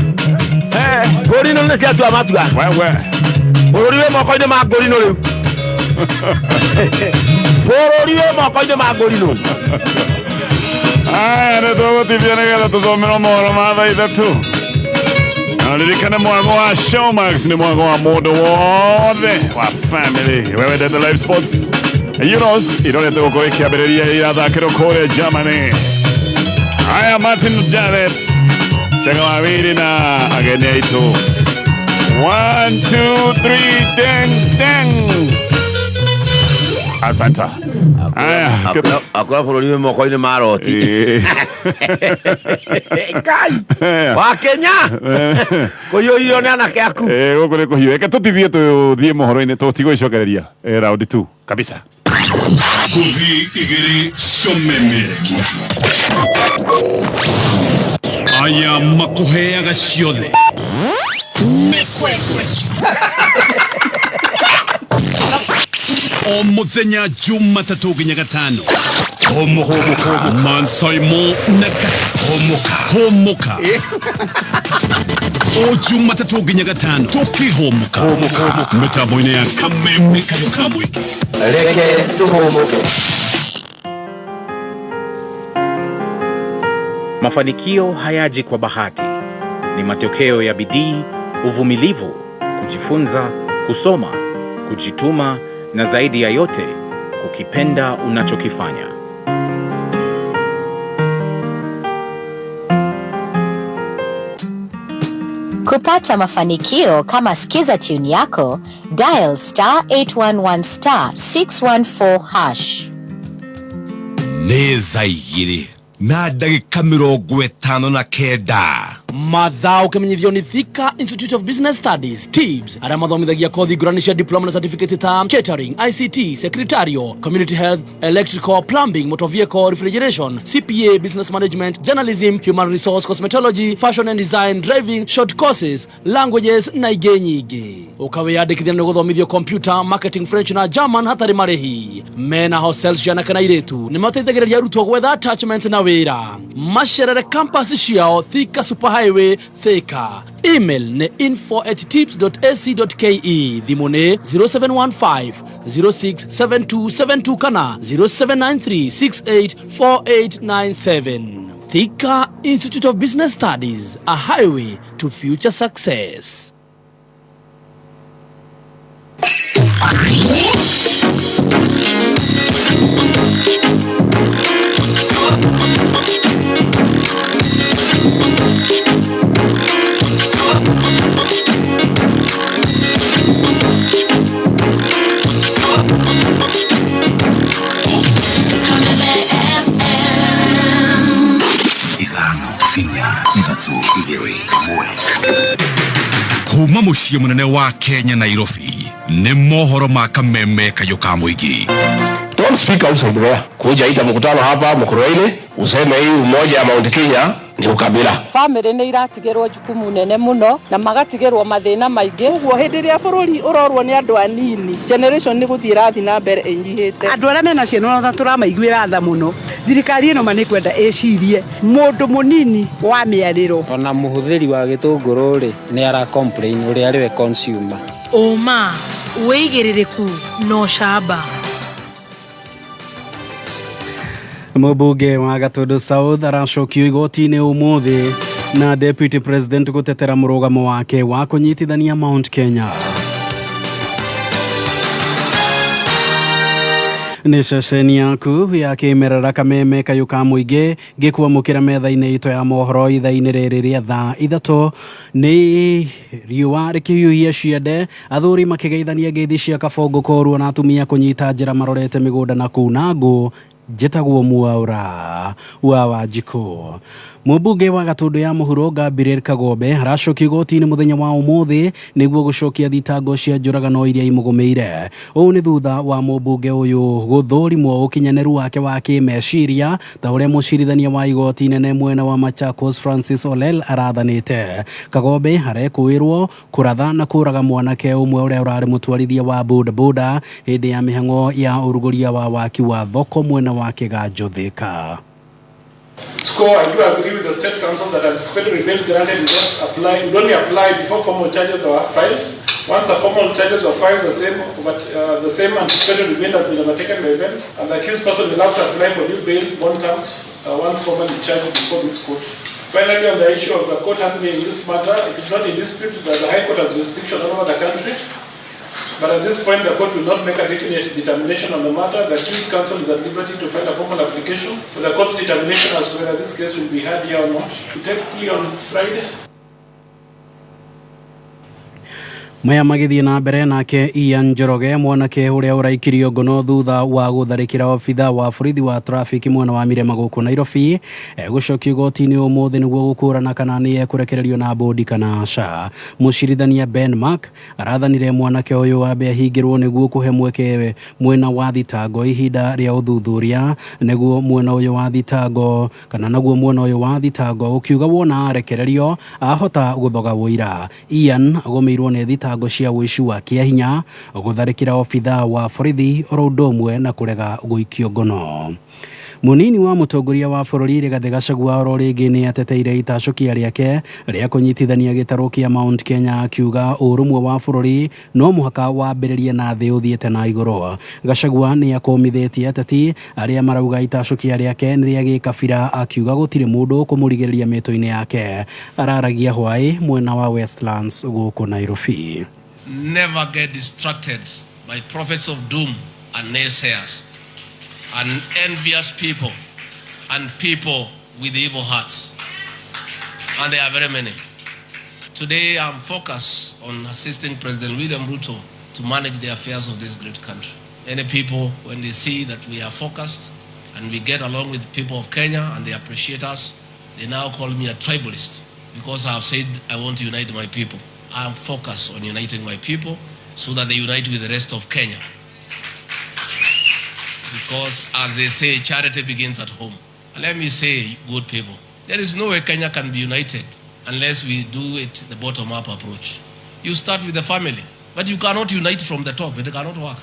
S6: Ngũri ino nĩ ciatua matua.
S5: Wewe.
S6: Bũrũri wĩ moko-inĩ ma ngũri ino rĩu. Bũrũri wĩ moko-inĩ ma ngũri ino.
S5: Aya, nĩ tũgũtithia nĩgetha tũthomerwo mohoro ma thaa 3. Na ririkane mwago wa Showmax nĩ mwago wa mũndũ wothe wa family. Wewe wendete live sports. Euros irorete gũkorwo ĩkĩambĩrĩria irathakĩrwo kũrĩa Germany. Aya, Martin Janet Chenga wawili na ageni aitũ. 1 2 3 ding ding. Asanta. Aya,
S6: Akora bũrũri wĩ moko-inĩ ma roti. Kai. Wa Kenya. Kũiyũirio nĩ anake aku.
S5: Gũkũ nĩ kũhiũ. Reke tũtithie tũthiĩ mohoro-inĩ tũtigũicokereria. Round 2 kabisa.
S7: Kuthi igiri comemerekia. Aya makuheaga ciothe. O muthenya Jumatatũ nginya Gatano. Homoka Mansaimo na Kata. Homoka Homoka. O Jumatatũ nginya Gatano tukihomoka mitambo-inĩ ya Kameme Kayo ka Mũingĩ.
S6: Reke tuhomoke.
S8: Mafanikio hayaji kwa bahati. Ni matokeo ya bidii, uvumilivu, kujifunza, kusoma, kujituma na zaidi ya yote, kukipenda unachokifanya.
S9: Kupata mafanikio kama Skiza tune yako, dial star 811 star 614 hash.
S7: Nĩ thaa 2 na ndagĩka 59.
S3: Mathaa ũkĩmenyithio nĩ Thika Institute of Business Studies TIBS, arĩa mathomithagia kothi ngũrani cia diploma na certificate ta catering, ICT, secretarial, community health, electrical, plumbing, motor vehicle, refrigeration, CPA, business management, journalism, human resource, cosmetology, fashion and design, driving, short courses, languages na ingĩ nyingĩ. Ũkawĩyandĩkithia nĩ gũthomithio computer, marketing, French na German hatarĩ marĩhi. Mena hostels cia anake na airĩtu nĩ mateithagĩrĩria arutwo gwetha attachment na wĩra. Macerere campus ciao Thika Super Highway Thika. Email ni info@tips.ac.ke. Thimũ nĩ 0715 067272 kana 0793 684897. Thika Institute of Business Studies, a highway to future success.
S7: Kuma muciĩ mũnene wa Kenya Nairobi nĩ mohoro ma Kameme Kayo ka Mũingĩ.
S10: Don't speak outside there. Kuja ita mkutano hapa Mukurweini useme hii umoja ya Mount Kenya
S3: Ni ukabila.
S10: Family nĩ iratigĩrwo jukumu nene mũno na magatigĩrwo mathĩna maingĩ.
S11: Ũguo hĩndĩ ĩrĩa bũrũri ũrorwo nĩ andũ anini, generation nĩ gũthiĩ ĩrathiĩ na mbere ĩnyihĩte.
S12: Andũ arĩa mena ciana ona tũramaiguĩra tha mũno. Thirikari ĩno ma nĩ kwenda ĩcirie mũndũ mũnini wa mĩarĩro.
S13: Ona mũhũthĩri wa gĩtũngũrũ rĩ nĩ ara complain ũrĩa arĩ we consumer.
S14: Ũma, wĩigĩrĩrĩku na ũcamba.
S15: Mũmbunge wa Gatundu South aracokio igoti-inĩ ũmũthĩ na Deputy President gũtetera mũrũgamo wake wa kũnyitithania Mount Kenya. Nĩ ceceni yaku ya kĩmerera kameme kayũ ka mũingĩ ngĩkwamũkĩra metha-inĩ itũ ya mohoro ithaa-inĩ rĩrĩ rĩa thaa ithatũ. Nĩ riũa rĩkĩhiũhia ciande, athuri makĩgeithania ngeithi cia kabongo koruo na atumia kũnyita njĩra marorete mĩgũnda na kuna ngũ. Njĩtagwo Mwaura wa Wanjikũ. Mũmbunge wa Gatundu ya Mũhuro Gabriel Kagombe aracokio igoti-inĩ mũthenya wa ũmũthĩ nĩguo gũcokia thitango cia njũragano iria imũgũmĩire. Ũũ nĩ thutha wa mũmbunge ũyũ gũthũrimwo ũkinyanĩru wake wa kĩmeciria ta ũrĩa mũcirithania wa igoti inene mwena wa Machakos Francis Olel arathanĩte. Kagombe arekũĩrwo kũratha na kũraga mwanake ũmwe ũrĩa ũrarĩ mũtwarithia wa bodaboda hĩndĩ ya mĩhang'o ya ũrugũria wa waki wa thoko mwena wa Kĩganjo Thika.
S16: Score, I do agree with the State Council that anticipatory bail granted would only apply before formal charges were filed. Once the formal charges were filed, the same anticipatory bail has been overtaken by event, and the accused person will have to apply for new bail bond terms once formally charged before this court. Finally, on the issue of the court handling this matter, it is not in dispute that the High Court has jurisdiction all over the country. But at this point, the court will not make a definite determination on the matter. The accused counsel is at liberty to file a formal application for the court's determination as to whether this case will be heard here or not. We take plea on Friday.
S15: Maya magĩthiĩ na mbere nake Ian Njoroge mwanake ũrĩa ũraikirio ngono thutha wa gũtharĩkĩra obitha wa borithi wa traffic mwena wa Mirema gũkũ Nairobi egũcokio igoti-inĩ ũmũthĩ nĩguo gũkũrana kana nĩ ekũrekererio na bodi kana aca. Mũcirithania Ben Mark arathanire mwanake ũyũ ambe ahingĩrwo nĩguo kũhe mweke mwena wa thitango ihinda rĩa ũthuthuria nĩguo mwena ũyũ wa thitango kana naguo mwena ũyũ wa thitango ũkiuga wona arekererio ahota gũthoga ũira. Ian agũmĩirwo nĩ thitango cia ũici wa kĩahinya gũtharĩkĩra obitha wa borithi oro ũndũ ũmwe na kũrega gũikio ngono. Munini wa mũtongoria wa bũrũri Rigathĩ Gachagua oro rĩngĩ nĩ ateteire itacũkia rĩake rĩa kũnyitithania gĩtarũ kĩa Mount Kenya akiuga ũrũmwe wa bũrũri no mũhaka wambĩrĩrie na thĩ ũthiĩte na igũrũ. Gachagua nĩ akũmithĩtie ateti arĩa marauga itacũkia rĩake nĩ rĩa gĩkabira akiuga gũtirĩ mũndũ ũkũmũrigĩrĩria mĩtũ-inĩ yake. Araragia hwaĩ mwena wa Westlands gũkũ Nairobi.
S17: Never get distracted by prophets of doom and naysayers and envious people and people with evil hearts. And there are very many. Today I'm focused on assisting President William Ruto to manage the affairs of this great country. Many people, when they see that we are focused and we get along with the people of Kenya and they appreciate us, they now call me a tribalist because I have said I want to unite my people. I am focused on uniting my people so that they unite with the rest of Kenya. Because as they say, charity begins at home. And let me say, good people, there is no way Kenya can be united unless we do it the bottom-up approach. You start with the family, but you cannot unite from the top. It cannot work.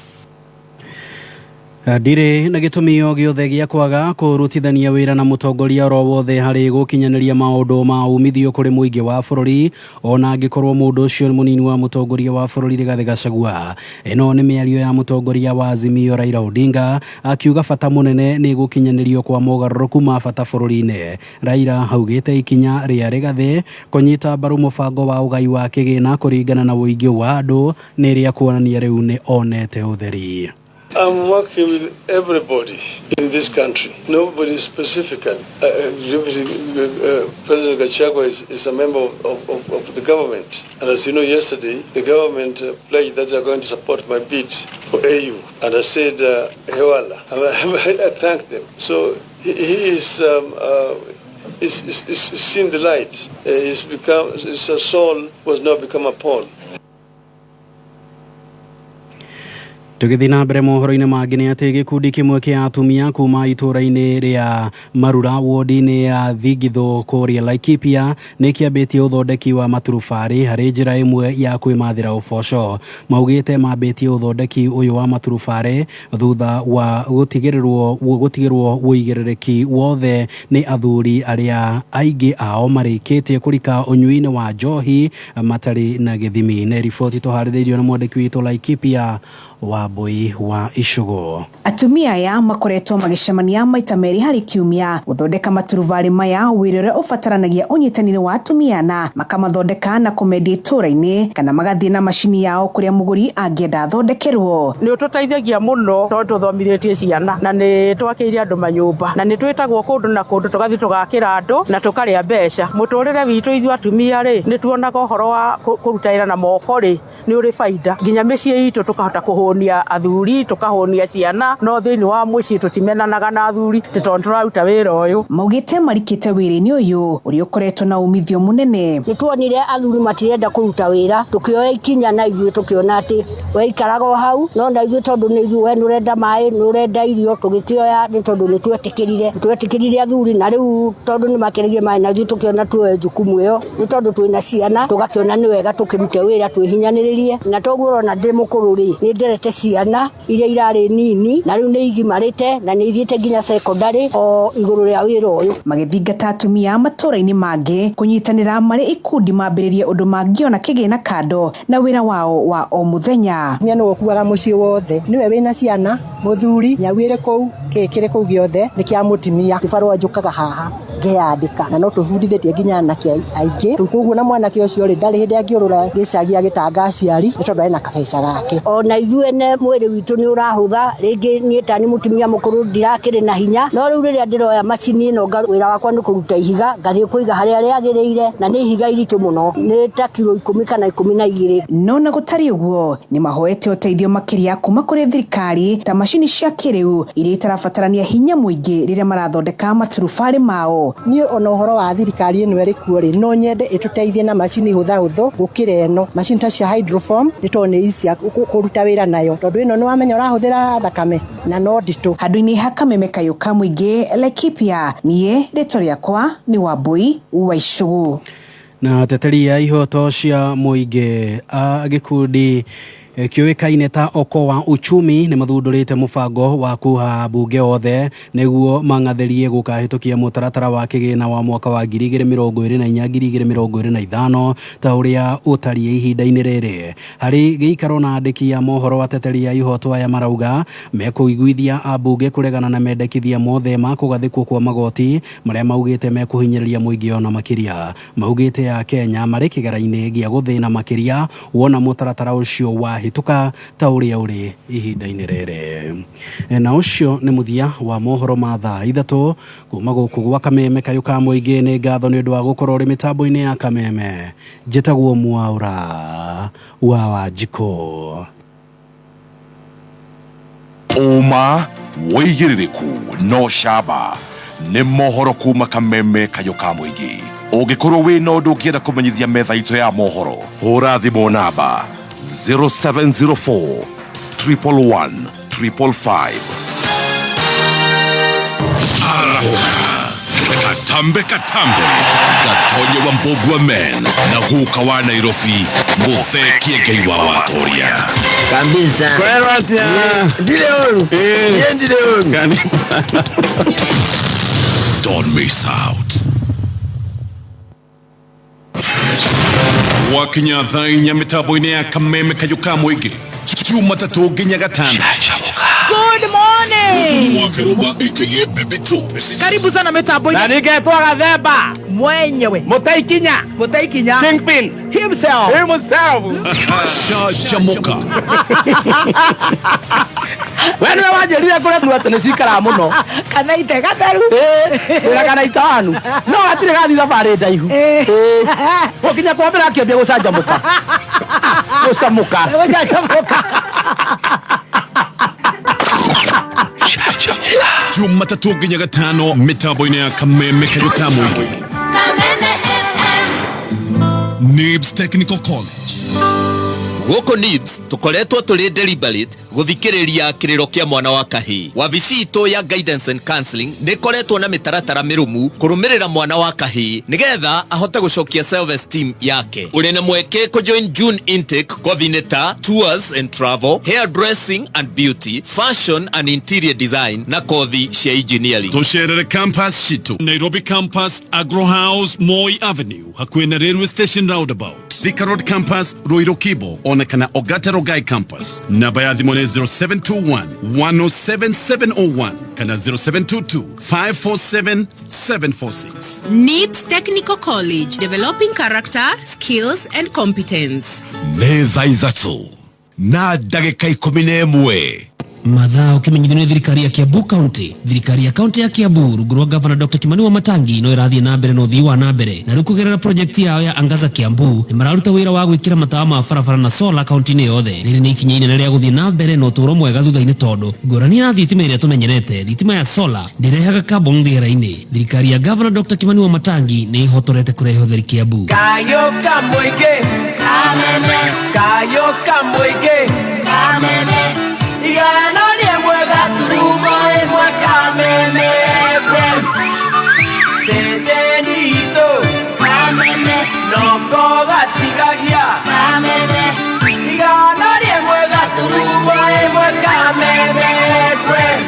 S15: Ndirĩ na gĩtũmi o gĩothe gĩa kwaga kũrutithania wĩra na mũtongoria oro wothe harĩ gũkinyanĩria maũndũ ma umithio kũrĩ mũingĩ wa bũrũri ona angĩkorwo mũndũ ũcio nĩ mũnini wa mũtongoria wa bũrũri Rigathĩ Gachagua. Ĩno nĩ mĩario ya mũtongoria wa Azimio Raila Odinga akiuga bata mũnene nĩ gũkinyanĩrio kwa mogarũrũku ma bata bũrũri-inĩ. Raila augĩte ikinya rĩa Rigathĩ kũnyita mbaru mũbango wa ũgai wa kĩgĩna kũringana na ũingĩ wa andũ nĩ rĩa kuonania rĩu nĩ onete ũtheri.
S18: I'm working with everybody in this country, nobody specifically. President Gachagua is a member of the government. And as you know, yesterday, the government pledged that they are going to support my bid for AU. And I said, Hewala. I thanked them. So he is seen the light. He's become, his soul was now become a pawn.
S15: Tũgĩthiĩ na mbere mohoro-inĩ mangĩ nĩ atĩ gĩkundi kĩmwe kĩa atumia kuma itũũra-inĩ rĩa Marura wodi-inĩ ya Thingithũ kũrĩa Laikipia nĩ kĩambĩtie ũthondeki wa maturubarĩ harĩ njĩra ĩmwe ya kwĩmathĩra ũboco. Maugĩte mambĩtie ũthondeki ũyũ wa maturubarĩ thutha wa gũtigĩrĩrwo gũtigĩrwo ũigĩrĩrĩki wothe nĩ athuri arĩa aingĩ ao marĩkĩtie kũrika ũnyui-inĩ wa njohi matarĩ na gĩthimi. Nĩ riboti tũharĩrĩirio nĩ mwandĩki witũ Laikipia Wambui wa Icũgũ.
S19: Atumia aya makoretwo magĩcemania maita merĩ harĩ kiumia gũthondeka maturubarĩ maya, wĩra ũrĩa ũbataranagia ũnyitanĩri wa atumia, na makamathondeka na kũmendia itũũra-inĩ kana magathiĩ na macini yao kũrĩa mũgũri angĩenda athondekerwo.
S10: Nĩ ũtũteithagia mũno tondũ tũthomithĩtie ciana na nĩ twakĩire andũ manyũmba na nĩ twĩtagwo kũndũ na kũndũ tũgathiĩ tũgakĩra andũ na tũkarĩa mbeca. Mũtũrĩre witũ ithuĩ atumia rĩ, nĩ tuonaga ũhoro wa kũruta wĩra na moko rĩ nĩ ũrĩ baida, nginya mĩciĩ itũ tũkahota kũhũnia athuri, tũkahũnia ciana, no thĩinĩ wa mũciĩ tũtimenanaga na athuri tondũ tũraruta wĩra ũyũ.
S19: Maugĩte marikĩte wĩra-inĩ ũyũ ũrĩa ũkoretwo na umithio mũnene.
S20: Nĩ tuonire athuri matirenda kũruta wĩra, tũkĩoya ikinya na ithuĩ tũkĩona atĩ weikaraga o hau, no na ithuĩ tondũ nĩ ithuĩ we nĩ ũrenda maĩ, nĩ ũrenda irio, tũgĩkĩoya nĩ tondũ nĩ twetĩkĩrire athuri, na rĩu tondũ nĩ makĩrĩrie maĩ na ithuĩ tũkĩona tuoe jukumu ĩyo, nĩ tondũ twĩna ciana tũgakĩona nĩ wega tũkĩrute wĩra twĩhinyanĩrĩrie, na toguo ũrona ndĩ mũkũrũ rĩ, nĩ nderete ciana iria irarĩ nini na rĩu nĩ igimarĩte na nĩ ithiĩte nginya secondary o igũrũ rĩa wĩra ũyũ.
S19: Magĩthingata atumia matũũra-inĩ mangĩ kũnyitanĩra marĩ ikundi mambĩrĩrie ũndũ mangĩona kĩgĩna kando na wĩra wao wa o mũthenya.
S21: Atumia nĩwe ũkuaga mũciĩ wothe, nĩwe wĩna ciana, mũthuri, nyau ĩrĩ kũu, kĩĩ kĩrĩ kũu gĩothe nĩ kĩa mũtumia. Kĩbarũa njũkaga haha ngeyandĩka na no tũbundithĩtie nginya anake aingĩ rĩu, koguo na mwanake ũcio rĩ ndarĩ hĩndĩ angĩũrũra gĩcagi agĩtanga aciari nĩ tondũ ena kabeca gake.
S20: Ona ithuĩ ene mwĩrĩ witũ nĩ ũrahũtha, rĩngĩ niĩ ta nĩ mũtumia mũkũrũ ndirakĩrĩ na hinya, no rĩu rĩrĩa ndĩroya macini ĩno wĩra wakwa nĩ kũruta ihiga ngathiĩ kũiga harĩa rĩagĩrĩire, na nĩ ihiga iritũ mũno, nĩ ta kiro 10 kana 12.
S19: No na gũtarĩ ũguo nĩ mahoete ũteithio makĩria kuma kũrĩ thirikari ta macini cia kĩrĩu iria itarabatarania hinya mũingĩ rĩrĩa marathondeka maturubarĩ mao.
S21: Niĩ ona ũhoro wa thirikari ĩno ĩrĩ kuo rĩ, no nyende ĩtũteithie na macini hũthahũthũ gũkĩra ĩno, macini ta cia hydroform nĩ tondũ nĩ easy kũruta wĩra nayo, tondũ ĩno nĩ wamenya ũrahũthĩra thakame na no nditũ.
S19: Handũ-inĩ ha Kameme kayũ ka mũingĩ Laikipia, niĩ rĩtwa rĩakwa nĩ Wambui wa Icũgũ.
S15: Na ateteri a ihoto cia mũingĩ a gĩkundi kĩũĩkaine ta Okoa Uchumi nĩ mathundũrĩte mũbango wa kuha mbunge othe nĩguo mang'athĩrie gũkahĩtũkia mũtaratara wa kĩgĩna wa mwaka wa 2024 2025 ta ũrĩa ũtariĩ ihinda-inĩ rĩrĩ. Harĩ gĩikaro na andĩki a mohoro ateteri a ihoto aya marauga mekũiguithia ambunge kũregana na mendekithia mothe ma kũgathĩkwo kwa magoti marĩa maugĩte mekũhinyĩrĩria mũingĩ ona makĩria. Maugĩte ya Kenya marĩ kĩgera-inĩ gĩa gũthĩna makĩria wona mũtaratara ũcio wahĩtũka ta ũrĩa ũrĩ ihinda-inĩ rĩrĩ. Na ũcio nĩ mũthia wa mohoro ma thaa 3 kuma gũkũ gwa Kameme kayũ ka mũingĩ. Nĩ ngatho nĩ ũndũ wa gũkorwo ũrĩ mĩtambo-inĩ ya Kameme. Njĩtagwo Mwaũra wa Wanjikũ.
S7: Ũma wĩigĩrĩrĩku no camba nĩ mohoro kuma Kameme kayũ ka mũingĩ. Ũngĩkorwo wĩna ũndũ ũngĩenda kũmenyithia metha itũ ya mohoro, hũra thimũ namba 0704 111 555. Arahũka katambe katambe gatonye wa Mbugua men na guka wa Nairobi muthekie Ngai wa watoria
S6: kabisa.
S5: Kwero atia
S6: ndire oru niĩ ndire oru.
S5: Karibu sana.
S7: Don't miss out. Gwakinya thaa 4 mĩtambo-inĩ ya Kameme kayũ ka mũingĩ Jumatatũ nginya Gatano.
S14: Good morning.
S1: Karibu sana mitambo-inĩ.
S3: Na ningetwo Gathemba
S1: mwenyewe.
S3: Mũtaikinya.
S1: Mũtaikinya.
S3: Kingpin
S1: himself.
S3: Himself.
S7: Canjamũka.
S3: We nĩwe wanjĩrire kũrĩa tu atĩ nĩ cikaraga mũno.
S1: Kana ite gatheru.
S3: Wĩra kana itanu. No hatirĩ gathiĩ thabarĩ ndaihu. Gũkinya kwa mbere akĩambia gũcanjamũka. Gũcamũka.
S1: Gũcanjamũka.
S7: Jumatatũ nginya Gatano mĩtambo-inĩ ya Kameme kayũ ka mũingĩ.
S22: Kameme FM.
S7: Nibs Technical College.
S23: Gũkũ Nibs tũkoretwo tũrĩ deliberate
S2: Gũthikĩrĩria kĩrĩro kĩa mwana wa kahĩĩ. Wabici itũ ya Guidance and Counseling nĩ ĩkoretwo na mĩtaratara mĩrũmu kũrũmĩrĩra mwana wa kahĩĩ nĩgetha ahote gũcokia self esteem yake. Ũrĩ na mweke kũjoin June intake kothi-inĩ ta Tours and Travel, Hair Dressing and Beauty, Fashion and Interior Design na kothi cia engineering.
S4: Tũcerere campus citũ Nairobi campus, Agro House, Moi Avenue, hakuhĩ na Railway Station roundabout, Thika Road campus, Ruiru Kibo, ona kana Ogata Rogai campus. Namba ya thimũ nĩ 0721 107 701 kana 0722 547 746.
S23: NIPS Technical College, developing character, skills, and competence.
S7: Nĩ thaa 3:11.
S24: Mathaa ũkĩmenyithio nĩ thirikari ya Kiambu County. Thirikari ya kaunti ya Kiambu rungu rwa gavana Dr. Kimani Wamatangi no ĩrathiĩ na mbere na ũthii wa na mbere, na rĩu kũgerera project yao ya Angaza Kiambu nĩ mararuta wĩra wa gwĩkĩra matawa ma barabara na solar kaunti-inĩ yothe. Rĩrĩ nĩ ikinya inene rĩa gũthiĩ na mbere na ũtũũro mwega thutha-inĩ, tondũ ngũrani ya thitima ĩrĩa tũmenyerete, thitima ya solar ndĩrehaga carbon rĩera-inĩ. Thirikari ya gavana Dr. Kimani Wamatangi nĩ ĩhotorete kũrehe ũtheri Kiambu.
S25: Kayo kamũingĩ Kameme, kayo kamũingĩ Kameme, 101 Kameme FM, ceceni itũ Kameme, noko gatigagia Kameme, 101.1 Kameme FM.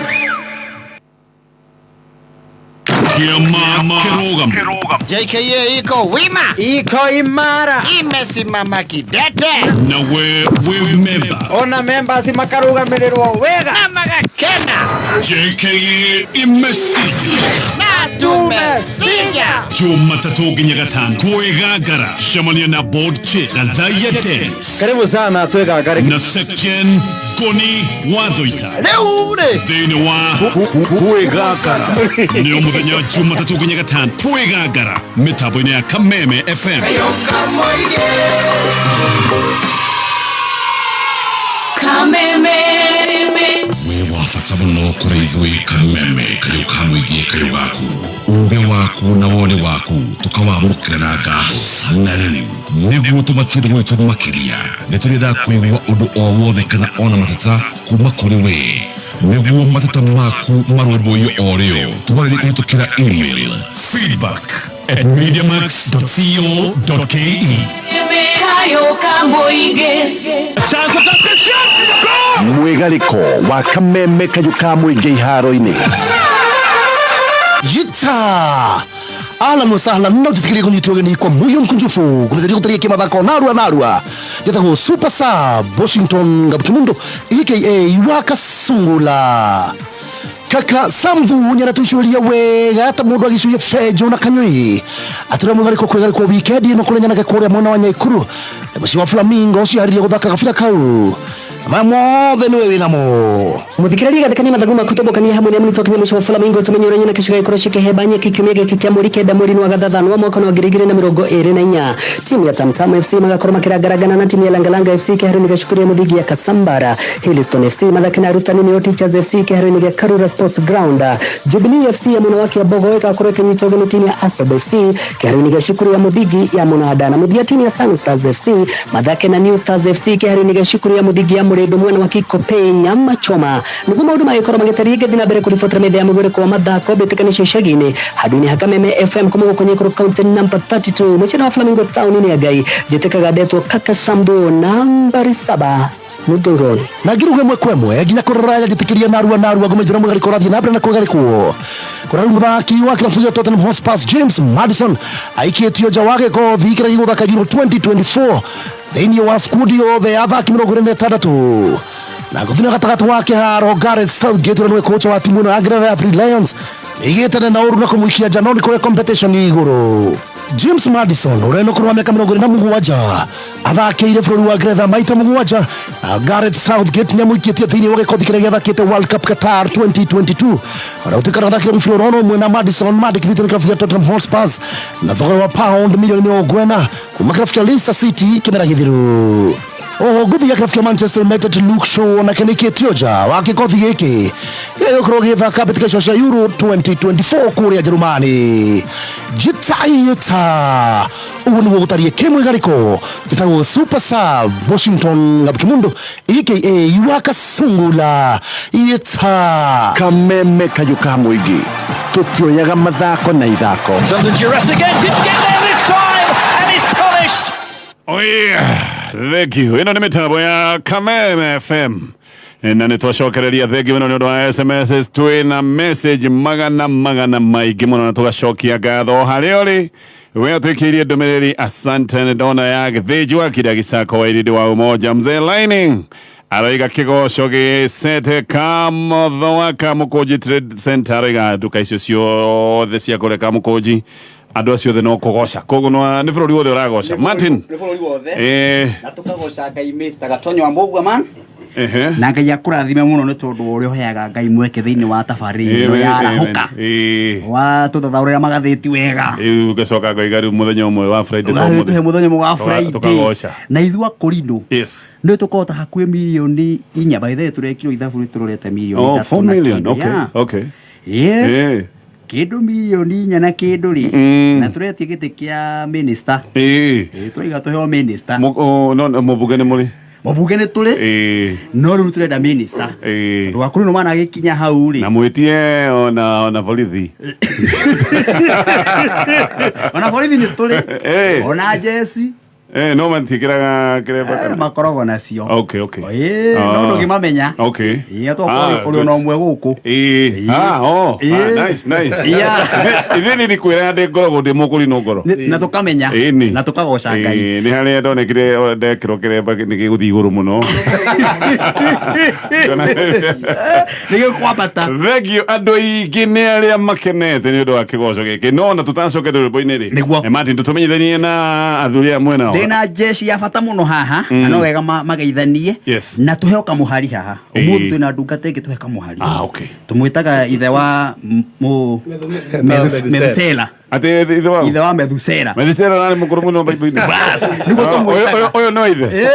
S4: Kĩama kĩrũgamo.
S26: JKA iko wima,
S27: iko imara,
S26: imesimama kidete.
S4: Na we wĩ memba.
S27: Ona members makarugamirĩrwo wega
S26: na magakena.
S4: JKA imesija
S26: na tumesija.
S4: Jumatatũ nginya Gatano kwĩgangara, cemania na board chair Gathaiya Dennis.
S27: Karibu sana twĩgangare.
S4: Na section Ngoni Wathoita.
S27: Rĩu rĩ
S4: thĩinĩ wa
S7: Kwĩgangara.
S4: Nĩ o mũthenya wa Jumatatũ nginya Gatano kwĩgangara mĩtambo-inĩ ya Kameme FM.
S22: Kameme.
S7: Wĩ wa bata mũno kũrĩ ithuĩ Kameme kayũ ka mũingĩ, kayũ gaku, ũgĩ waku na woni waku tũkawamũkĩra na ngatho. Na rĩu nĩguo tũmatire gwitũ makĩria, nĩ tũrĩendaga kũigua ũndũ o wothe kana ona mateta kuma kũrĩ we, nĩguo mateta maku marũmbũiyo o rĩo. Twarĩrie kũhĩtũkĩra email
S4: feedback@mediamax.co.ke.
S22: Kayo kamũingĩ.
S7: Mwĩgarĩko wa Kameme kayũ ka mũingĩ iharo-inĩ.
S3: Jita ahlan wa sahlan, no njĩtĩkĩrie kũnyitwo ũgeni kwa moyo mkunjufu kũmĩtharia gũtaria kĩmathako narua narua. Njĩtagwo Super Sub Washington Gabukimundo aka Wakasungula kaka Samvu nyaratũicũria wega ta mũndũ agĩcuria benjo na kanyũi atũra mũgarĩko kwĩgarĩkwo wikendi ĩno kũrĩa nyanake kũrĩa mwena wa Nyaikuru mũciĩ wa Flamingo ciharĩria gũthaka gabira kau maya mothe nĩwe wĩnamo.
S28: Muthikĩrĩria gathekania mathagu maku tũmbũkanie hamwe na mũrutwo kinya mũciĩ wa Flamingo tũmenye ũrĩa nyoneke cigagĩkorwo cikĩhemba nyeki kiumia gĩkĩ kĩa mweri 9 mweri-inĩ wa gathathanwa wa mwaka wa 2024. Timu ya Tamtam FC magakorwo makĩrangarangana na timu ya Langalanga FC kĩharo-inĩ gĩa cukuru ya mũthingi ya Kasambara. Hillstone FC mathake na arutani nĩo Teachers FC kĩharo-inĩ gĩa Karura Sports Ground. Jubilee FC ya mwena wa Kiambogo ĩgakorwo ĩkĩnyitwo ũgeni timu ya Asab FC kĩharo-inĩ gĩa cukuru ya mũthingi ya Mũnanda, na mũthia timu ya Sun Stars FC mathake na New Stars FC kĩharo-inĩ gĩa cukuru ya mũthingi ya Mũrĩndũ mwena wa Kikopey Nyama Choma. Nĩguo maũndũ magĩkorwo magĩtariĩ, ngĩthiĩ na mbere kũribotera metha ya mũgũrĩko wa mathako mbĩtĩkanĩcio icagi-inĩ handũ-inĩ ha Kameme FM kuma gũkũ Nyĩkũrũ county number 32 mũciĩ wa Flamingo taũni-inĩ ya Ngai. Njĩtĩkaga ndetwo Kaka Sambu nambari 7 Mudoroni.
S3: Na ngiruga ĩmwe kwa ĩmwe nginya kũroraya njĩtĩkĩria narua narua ngũmĩnjĩra mũgarĩko ũrathiĩ na mbere na kwĩgarĩkwo. Kũrarĩu mũthaki wa kĩrabu gĩa Tottenham Hotspur James Maddison aikĩtio nja wa gĩkothi kĩrĩa gĩgũthaka Euro 2024 thĩinĩ wa skundi yothe ya athaki 26 na gũthina gatagatĩ wa kĩharo. Gareth Southgate ũrĩa nĩwe kocha wa timu ĩno ya Ngeretha ya Three Lions nĩigĩtene na ũru na kũmũikia nja, no nĩ kũrĩa competition igũrũ. James Maddison ũrĩa nĩ ũkũrũ wa mĩaka 27 athakĩire bũrũri wa Ngeretha maita 7, na Gareth Southgate nĩamũikĩtie thĩinĩ wa gĩkothi kĩrĩa gĩathakĩte World Cup Qatar 2022, ona gũtuĩka athakĩre mũbira ũrĩa ũmwe na Maddison mandĩkithĩtio nĩ kĩrabu gĩa Tottenham Hotspur na thogora wa pound milioni 40 kuma kĩrabu kĩa Leicester City kĩmera gĩthiru. Oho ngũthi ya kĩrabu kĩa Manchester United Luke Shaw nake nĩikĩtio nja wa gĩkothi gĩkĩ kĩrĩa gĩgũkorwo gĩgĩthaka mbĩtĩka cia Euro 2024 kũrĩa Njerumani. Njĩtaĩta ũguo nĩguo gũtariĩ kĩmwĩgarĩko. Njĩtagwo
S8: Njĩtagwo Super Sub Washington Gathukimundu aka Wakasungula yeta
S9: Kameme kayũ ka mũingĩ tũtioyaga mathako na ithako.
S11: It's under duress again, didn't get there this time, and is punished.
S5: Oh yeah, thank you. Ĩno nĩ mĩtambo ya Kameme FM na nĩ twacokereria thengi mũno nĩ ũndũ wa SMS. Twĩna message magana magana maingĩ mũno na tũgacokia ngatho harĩa ũrĩ we ũtwĩkĩirie ndũmĩrĩri. Asante. Nĩ ndona ya Gĩthĩnji wa Kira Gĩcako wa Irindi wa Umoja, Mzee Lining aroiga kĩgoco gĩcete Kamotho wa Kamũkũnji Trade Center, aroiga nduka icio ciothe cia kũrĩa Kamũkũnji, andũ acio othe no kũgoca, koguo nĩ bũrũri wothe ũragoca, Martin.
S27: Nĩ bũrũri wothe. Na tũkagoca Ngai, Mr. Gatonyo wa Mũgua man. Na Ngai akũrathime mũno nĩ tondũ wa ũrĩa ũheaga Ngai mweke thĩinĩ wa tabarĩra ĩno ya Arahũka, wa tũthathaũrĩra magathĩti wega.
S5: Rĩu ngacoka ngoiga rĩu mũthenya ũmwe wa Friday to
S27: Ũgatũhe mũthenya ũmwe wa Friday
S5: tũkagoca.
S27: Na ithuĩ akũrinũ
S5: Yes.
S27: nĩ tũkũhota hakuhĩ mirioni 4. By the way, tũrekirwo ithabu nĩ tũrorete mirioni
S5: Oh,
S27: ithatũ
S5: 4
S27: na
S5: million.
S27: kĩndũ.
S5: Okay.
S27: Yeah.
S5: Okay.
S27: Kĩndũ mirioni 4 na kĩndũ rĩ, na tũretie gĩtĩ kĩa minister. Tũraiga tũheo minister.
S5: No mũmbunge nĩ mũrĩ?
S27: Mũmbunge nĩ tũrĩ, no rĩu tũrenda minister tondũ akũrinũ managĩkinya hau rĩ.
S5: Na mwĩtie ona borithi.
S27: Ona borithi nĩ tũrĩ, ona jeci.
S5: No matiĩkĩraga kĩremba kana?
S27: Makoragwo nacio.
S5: Okay.
S27: No ndũngĩmamenya.
S5: Okay.
S27: Tokorwo ũrĩ ona ũmwe gũkũ.
S5: Ah, oh. Ah, nice, nice. Ithuĩ nĩ ndikwĩra ndĩ ngoragwo ndĩ mũkũrinũ ngoro.
S27: Na tũkamenya.
S5: Ĩni.
S27: Na tũkagoca Ngai.
S5: Nĩ harĩa ndonekire ndekĩrwo kĩremba nĩ gĩgũthiĩ igũrũ mũno.
S27: Nĩ gĩkwambata.
S5: Thank you, andũ aingĩ nĩ arĩa makenete nĩ ũndũ wa kĩgoco gĩkĩ, no ona tũtacokete rwĩmbo-inĩ rĩ.
S27: Nĩguo.
S5: Martin, tũtũmenyithanie na athuri aya mwena wao.
S27: Ndĩna jeshi ya bata mũno haha, na no wega mageithanie.
S5: Yes.
S27: Na tũheo kamũhari haha ũmũthĩ. Twĩna ndungata ĩngĩ, tũhe kamũhari.
S5: Ah, okay.
S27: Tũmwĩtaga ithe wa Methusela.
S5: Atĩ ithe wa
S27: Ithe wa Methusela.
S5: Methusela narĩ mũkũrũ mũno Bible-inĩ.
S27: Bas, nĩguo
S5: Ah,
S27: tũmwĩtaga.
S5: ũyũ no ithe.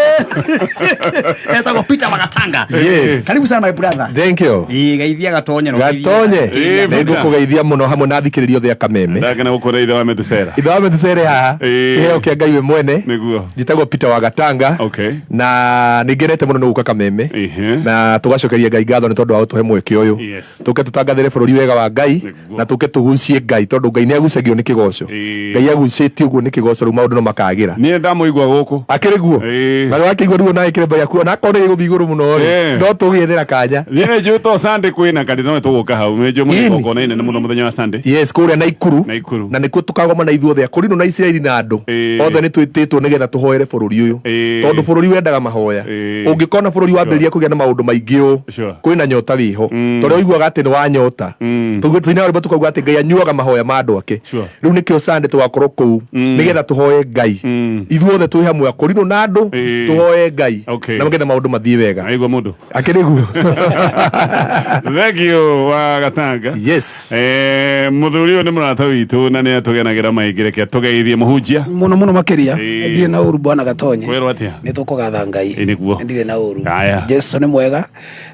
S27: Etagwo Peter Wagatanga.
S12: Yes.
S27: Karibu sana, my brother.
S12: Thank you.
S27: Ĩĩ, geithia Gatonye na ũgeithie-
S12: Gatonye, nĩ ngũkũgeithia mũno hamwe na athikĩrĩria othe a Kameme.
S5: Ndakena gũkũra ithe wa Methusela.
S12: Ithe wa Methusela haha, kĩheo kĩa Ngai we mwene.
S5: Nĩguo.
S12: Njĩtagwo Peter wa Gatanga.
S5: Okay.
S12: Na nĩ ngenete mũno nĩ gũka Kameme. Na tũgacokeria Ngai ngatho nĩ tondũ wa gũtũhe mweke ũyũ.
S5: Yes.
S12: Tũke tũtangathĩre bũrũri wega wa Ngai na tũke tũgucie Ngai tondũ Ngai nĩ agucagio nĩ kĩgoco. Ngai agucĩtie ũguo nĩ kĩgoco, rĩu maũndũ no makagĩra.
S5: Niĩ ndamũigua gũkũ.
S12: Akĩrĩ guo. Na wakĩigua rĩu ona kĩremba gĩaku ona akorwo nĩ gĩgũthiĩ igũrũ mũno rĩ, no tũgĩethera kanya.
S5: Niĩ nĩ njũĩ to Sunday kwĩna kanitha, no tũgũka hau. Nĩ njũĩ mũthenya igongona inene mũno mũthenya wa Sunday.
S12: Yes, kũrĩa Naikuru.
S5: Naikuru.
S12: Na nĩkuo tũkagomana ithuothe akũrinũ na Isiraeli na andũ othe nĩ twĩtĩtwo nĩgetha tũhoere bũrũri ũyũ tondũ bũrũri wendaga mahoya. Ũngĩkona bũrũri wambĩrĩria kũgĩa na maũndũ maingĩ ũũ, kwĩna nyota wĩho, tondũ ũiguaga atĩ nĩ wa nyota. Tũinaga rwĩmbo tũkauga atĩ Ngai anyuaga mahoya ma andũ ake. Rĩu nĩkĩo Sunday tũgakorwo kũu nĩgetha tũhoe Ngai ithuothe twĩ hamwe, akũrinũ na andũ, tũhoe Ngai na nĩgetha maũndũ mathiĩ wega.
S5: Aigua mũndũ.
S12: Akĩrĩ guo.
S5: Thank you, wa Gatanga.
S12: Yes.
S5: Mũthuri ũyũ nĩ mũrata witũ na nĩ atũgenagĩra maingĩ, reke tũgeithie mũhunjia.
S3: Muno muno makiria. Ndirĩ na ũru, bwana Gatonye.
S5: Kwĩrwo atĩa?
S3: Nĩ tũkũgatha Ngai.
S5: Ĩ, nĩguo.
S3: Ndirĩ na ũru.
S5: Aya.
S3: Jesu nĩ mwega,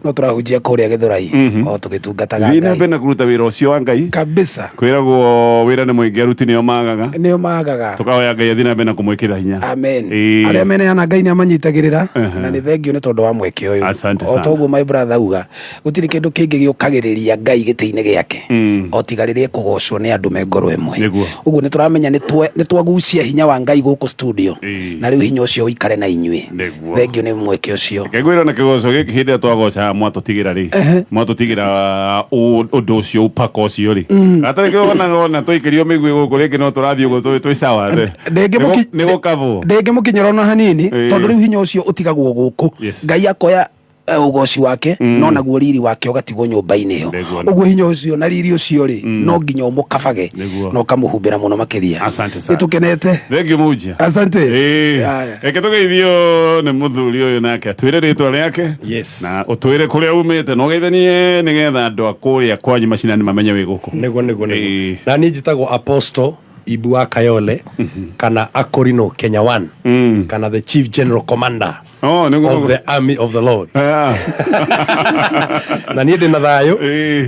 S3: no tũrahunjia kũrĩa Gĩthũrai o tũgĩtungataga
S5: Thiĩ na
S3: Ngai.
S5: mbere na kũruta wĩra ũcio wa Ngai.
S3: Kabisa.
S5: Kwĩragwo wĩra nĩ mũingĩ, aruti nĩo magaga.
S3: Nĩo magaga.
S5: Tũkahoya Ngai athiĩ na mbere na kũmwĩkĩra hinya.
S3: Amen.
S5: Ĩĩ.
S3: Arĩa meneana Ngai nĩ amanyitagĩrĩra.
S5: Ehe.
S3: Na nĩ thengio nĩ tondũ wa mweke ũyũ.
S5: Asante
S3: O
S5: sana.
S3: toguo my brother auga, gũtirĩ kĩndũ kĩngĩ gĩũkagĩrĩria Ngai gĩtĩ-inĩ gĩake o tiga rĩrĩa ekũgocwo nĩ andũ me ngoro ĩmwe.
S5: Nĩguo.
S3: Ũguo nĩ tũramenya nĩ twagucia hinya wa Ngai gũkũ studio, na rĩu hinya ũcio ũikare na inyuĩ.
S5: Nĩguo.
S3: Thengio nĩ mweke ũcio.
S5: Reke ngwĩre na kĩgoco gĩkĩ, hĩndĩ ĩrĩa twagocaga mwatũtigĩra rĩ, mwatũtigĩra ũndũ ũcio, upako ũcio rĩ, gatarĩ kĩonaga ona twaikĩrio mĩguĩ gũkũ rĩngĩ no tũrathiĩ ũguo twĩ sawa. Nĩ gũkabwo.
S3: Ndĩngĩmũkinyĩra ona hanini, tondũ rĩu hinya ũcio ũtigagwo gũkũ.
S5: Yes.
S3: Ngai akoya ũgoci wake, no naguo riri wake ũgatigwo nyũmba-inĩ ĩyo.
S5: Nĩguo.
S3: Ũguo hinya ũcio na riri ũcio rĩ, no nginya ũmũkabage
S5: Nĩguo.
S3: na ũkamũhumbĩra mũno makĩria.
S5: Asante sana.
S3: Nĩ tũkenete.
S5: Thank you, mũhunjia.
S3: Asante.
S5: Ĩĩ. Reke tũgeithio nĩ mũthuri ũyũ nake atwĩre rĩtwa rĩake.
S13: Yes.
S5: Na ũtwĩre kũrĩa umĩte na ũgeithanie nĩgetha andũ a kũrĩa kwanyu macinani mamenye wĩ gũkũ.
S13: Nĩguo. Na niĩ njĩtagwo Apostle Ibu wa Kayole kana Akorino Kenya One kana the Chief General Commander
S5: oh,
S13: of the Army of the Lord. Na niĩ ndĩ na thayũ,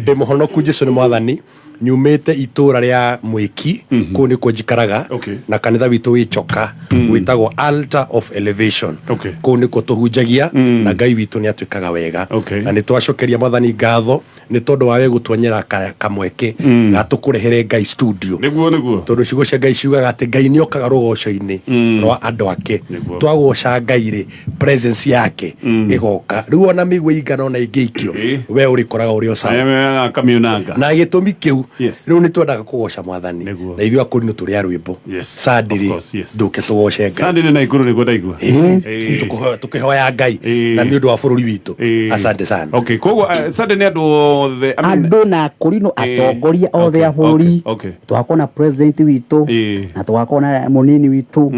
S13: ndĩ mũhonoku, Jesu nĩ mwathani. Nyumĩte itũra rĩa Mwĩki, kũu nĩkuo njikaraga, na kanitha witũ wĩ Choka, wĩtagwo Altar of Elevation. Kũu nĩkuo tũhunjagia, na Ngai witũ nĩ atwĩkaga wega, na nĩ twacokeria Mwathani ngatho nĩ tondũ wa we gũtuonyera kamweke ga tũkũrehere Ngai studio.
S5: Nĩguo, nĩguo.
S13: Tondũ ciugo cia Ngai ciugaga atĩ Ngai nĩ okaga rũgoco-inĩ rwa andũ ake. Twagoca Ngai rĩ, presence yake ĩgoka. Rĩu ona mĩigua ingana ona ĩngĩikio, we ũrĩkoraga ũrĩ o sawa.
S5: Akamiunanga.
S13: Na gĩtũmi kĩu, rĩu nĩ twendaga kũgoca Mwathani, na ithuĩ akũrinũ tũrĩ a rwĩmbo. Sunday rĩ, ndũke tũgoce Ngai.
S5: Sunday nĩ Naikuru nĩguo ndaigua.
S13: Tũkĩhoya Ngai na nĩ ũndũ wa bũrũri witũ. Asante sana.
S5: Okay, koguo Sunday nĩ andũ othe, I mean,
S27: andũ na kũrinũ, atongoria othe a bũrũri. Tũgakorwo na president witũ, na tũgakorwo na mũnini witũ,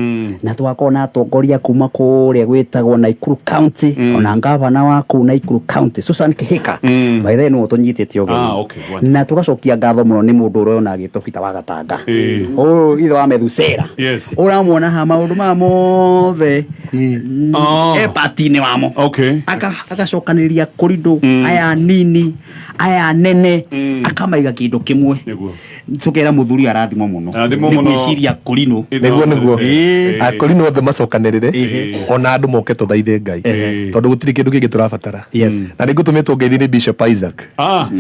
S27: na tũgakorwo na atongoria kuma kũrĩa gwĩtagwo Naikuru County, ona ngavana wa kũu Naikuru County, Susan Kihika, by the way, nĩwe ũtũnyitĩte ũgeni.
S5: Ah, okay, wonderful.
S27: Na tũgacokia ngatho mũno nĩ mũndũ ũrĩa ona agĩtwo Peter wa Gatanga, ũyũ ithe wa Methusera, ũramuona ha maũndũ maya mothe e pati-inĩ wamo. Agacokanĩrĩria kũrindũ aya nini, aya nene, akamaiga kĩndũ kĩmwe. Tũkera mũthuri arathimwo mũno.
S5: Arathimwo
S27: nĩ
S5: mũno.
S27: Gwĩciria kũrinũ.
S12: Nĩguo, nĩguo, akũrinũ othe macokanĩrĩre, ona andũ moke tũthaithe Ngai, tondũ gũtirĩ kĩndũ kĩngĩ tũrabatara. Na nĩ ngũtũmĩtwo ngeithi nĩ Bishop Isaac.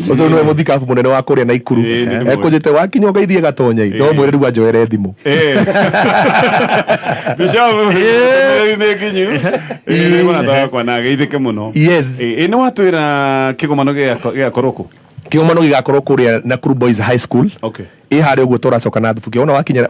S12: Ũcio nĩwe mũthikabu mũnene wa kũrĩa Naikuru. Ekũnjĩte wakinya ũgeithie Gatonyai, no mwĩre rĩu anjoere thimũ.
S5: Bishop nĩ nginyu. Nĩ mũrata wakwa na ageithĩke mũno. Nĩ watwĩra kĩgomano gĩgakorwo kũ?
S12: Kĩgomano gĩgakorwo kũrĩa Nakuru Boys High School. Ĩ harĩa ũguo tũracoka na thubukia, ona wakinya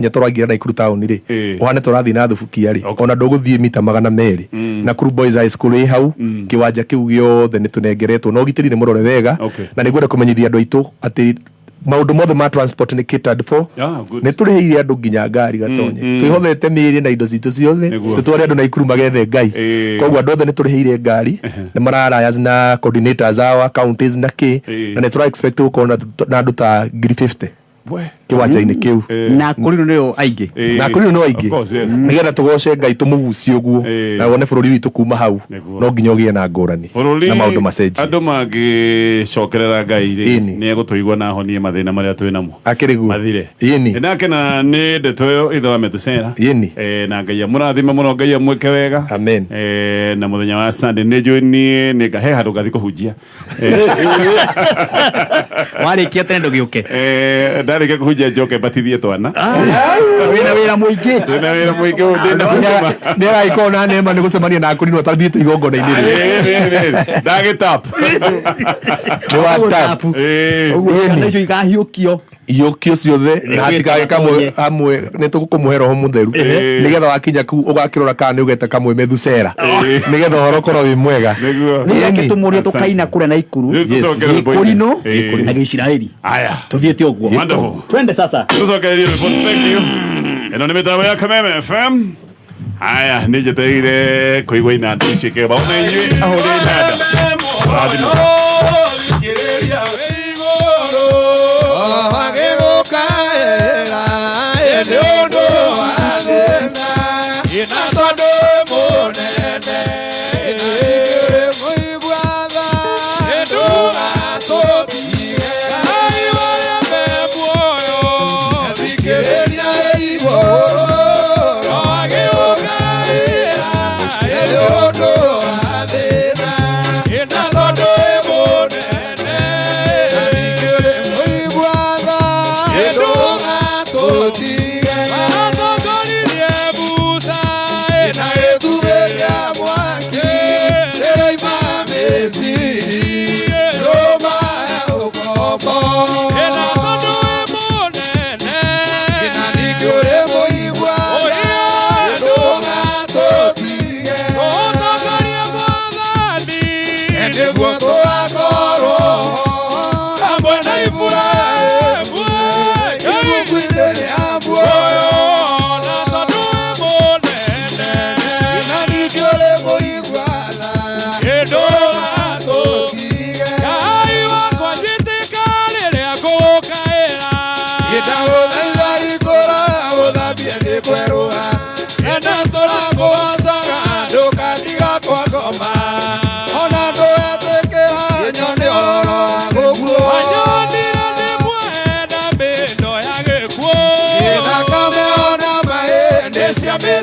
S12: tũraingĩra Naikuru town rĩ, ũhane tũrathiĩ na thubukia rĩ, ona ndũgũthiĩ mita 200. Nakuru Boys High School ĩ hau. Kĩwanja kĩu gĩothe nĩ tũnengeretwo na ũgitĩri nĩ mũrore wega. Na nĩ ngwenda kũmenyithia andũ aitũ atĩ maũndũ mothe ma transport nĩ catered for.
S5: Ah, good.
S12: Nĩ tũrĩhĩire andũ nginya ngari, Gatonye. Twĩhothete mĩĩrĩ na indo citũ ciothe tũtware andũ Naikuru magethe Ngai. Koguo andũ othe nĩ tũrĩhĩire ngari, nĩ mararayas na coordinators awa counties na kĩ, na nĩ tũra expect gũkorwo na andũ ta 50,000 kĩwanja-inĩ kĩu.
S27: Na kũrinũ nĩo aingĩ.
S12: Na kũrinũ no aingĩ.
S5: Of course, yes.
S12: Nĩgetha tũgoce Ngai, tũmũgucie ũguo, na wone bũrũri witũ kuma hau no nginya ũgĩe na ngũrani
S5: Bũrũri
S12: na maũndũ macenjie.
S5: Andũ mangĩcokerera Ngai rĩ, nĩ egũtũigua na ahonie mathĩna marĩa twĩ namo.
S12: Akĩrĩ guo.
S5: Mathire.
S12: Ĩni.
S5: Ndakena nĩ ndeto ĩyo, ithe wa Methusera.
S12: Ĩni.
S5: Na Ngai amũrathime mũno, Ngai amwĩke wega.
S12: Amen.
S5: Na mũthenya wa Sunday nĩ njũĩ niĩ nĩ ngahe handũ ngathi kũhunjia.
S27: Warĩkia tene ndũgĩũke.
S5: Ndarĩkia kũhunjia njoke mbatithie twana.
S27: Wĩna wĩra mũingĩ.
S5: Ndĩna wĩra mũingĩ, ndĩna customer.
S12: Nĩ aragĩkorwo na neema nĩ gũcemania na akũrinũ atathiĩte igongona-inĩ rĩu.
S5: Ndagĩtap.
S12: Nĩ wa tap.
S27: Ũguo ciana icio ikahiũkio.
S12: Iũkio ciothe, na hatikage kamwe hamwe, nĩ tũkũmũhe Roho Mũtheru, nĩgetha wakinya kũu ũgakĩrora kana nĩ ũgeta kamwe Methusera, nĩgetha ũhoro ũkorwo wĩ mwega.
S27: Rĩu reke tũmũrie, tũkaina kũrĩa Naikuru,
S5: Rĩu tũcokere rwĩmbo-inĩ.
S27: Gĩkũrinũ na Gĩisiraeli.
S5: Aya.
S27: Tũthiĩte ũguo.
S5: Wonderful.
S27: Twende sasa.
S5: Tũcokererie rwĩmbo. Thank you. Ĩno nĩ mĩtambo ya Kameme FM. Haya, nĩ njetereire kũigua inanda icio ikĩgamba, ona inyuĩ ahũri inanda. Rathimo.
S1: Nĩ ũndũ wa thĩna, ina tondũ mũnene mũigua tha, ndũgatũtige. Ngai ũrĩa me muoyo, thikĩrĩria igũrũ, agĩũkaĩra nĩ ũndũ wa thĩna, ina tondũ mũnene mũigua tha, ndũgatũtige. Watongoririe Musa na gĩtugĩ kĩa mwaki.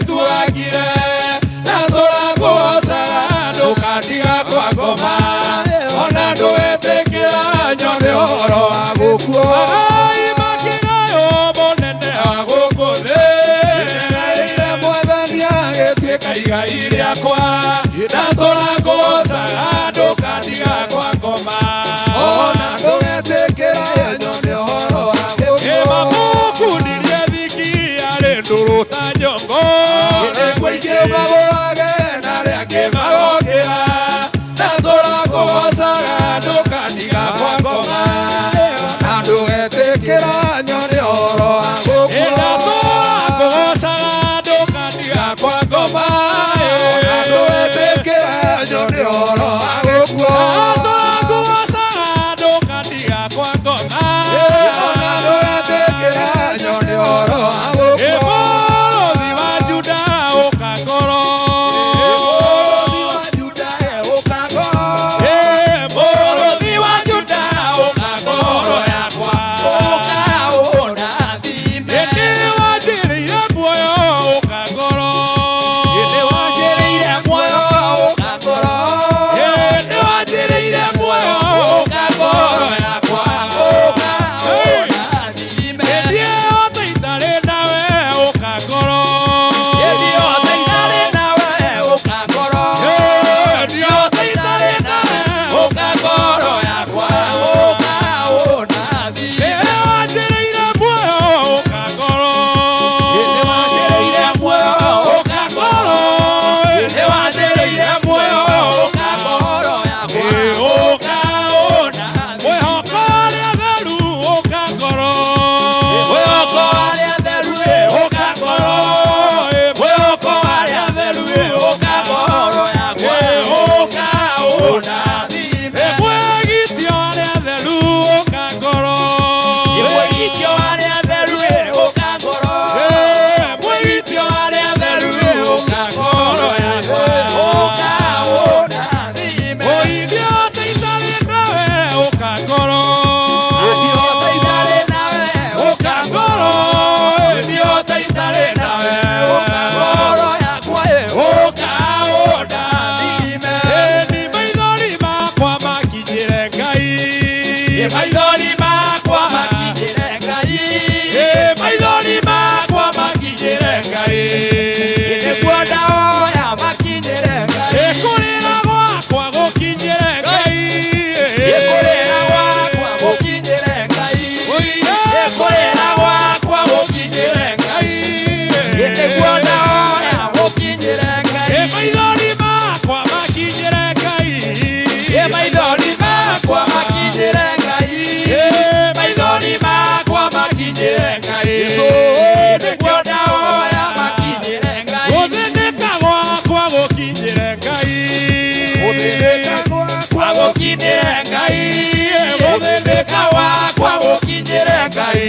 S1: Agĩtuangire na tũrakũgocaga ndũkandiga kwa ngoma ona ndũgetĩkĩra nyone ũhoro wa gũkua magai makĩgaywo mũnene wa gũkũ thĩ nĩngaĩire mwathani agĩtuĩka igai rĩakwa na tũrakũgocaga ndũkandiga kwa ngoma ona ndũgetĩkĩra nyone ũhoro wa gũkua ĩmamũkundirie thiki arĩ ndũrũ ta nyongo nĩguo ingĩ magũage na arĩa angĩ magokĩra na tũrakũgocaga ndũkandiga kwa ngoma na ndũgetĩkĩra nyone ũhoro wa gũkua na tũrakũgocaga ndũkandiga kwa ngoma na ndũgetĩkĩra nyone ũhoro wa gũkua na tũrakũgocaga ndũkandiga kwa ngoma na ndũgetĩkĩra nyone ũhoro wa gũkua Mũrũthi wa Juda ũka ngoro Mũrũthi wa Juda ũka ngoro Mũrũthi wa Juda ũka ngoro yakwa ũka ũndathime Nĩ wanjĩrĩire muoyo ũka ngoro Nĩ wanjĩrĩire muoyo ũka ngoro Nĩ wanjĩrĩire muoyo ũka ngoro yakwa ũka ũndathime Hĩndĩ yothe itarĩ nawe ũka ngoro Hĩndĩ yothe itarĩ nawe ũka ngoro Hĩndĩ yothe itarĩ nawe ũka ngoro yakwa ũka ũndathime Nĩ wanjĩrĩire muoyo ũka ngoro Nĩ wanjĩrĩire muoyo ũka ngoro Nĩ wanjĩrĩire muoyo ũka ngoro yakwa ũka ũndathime Mwĩhoko arĩa theru ũka ngoro Mwĩhoko arĩa theru ũka ngoro Mwĩhoko arĩa theru ũka ngoro yakwa ũka ũndathime Mwĩgitio arĩa theru ũka ngoro Mwĩgitio arĩa theru ũka ngoro Mwĩgitio arĩa theru ũka ngoro yakwa ũka ũndathime Ithuĩ othe itarĩ nawe ũka ngoro Ithuĩ othe itarĩ nawe ũka ngoro Ithuĩ othe itarĩ nawe ũka ngoro yakwa ũka ũndathime Nĩ maithori makwa makinyĩre Ngai Nĩ maithori makwa makinyĩre Ngai Nĩ maithori makwa makinyĩre Ngai Nĩguo ndahoya makinyĩre Ngai Kũrĩra gwakwa gũkinyĩre Ngai Kũrĩra gwakwa gũkinyĩre Ngai Kũrĩra gwakwa gũkinyĩre Ngai Nĩguo ndahoya gũkinyĩre Ngai Maithori makwa makinyĩre Ngai Maithori makwa makinyĩre Ngai Maithori makwa makinyĩre Ngai Nĩguo ndahoya makinyĩre Ngai Gũthĩnĩka gwakwa gũkinyĩre Ngai Gũthĩnĩka gwakwa gũkinyĩre Ngai Gũthĩnĩka gwakwa gũkinyĩre Ngai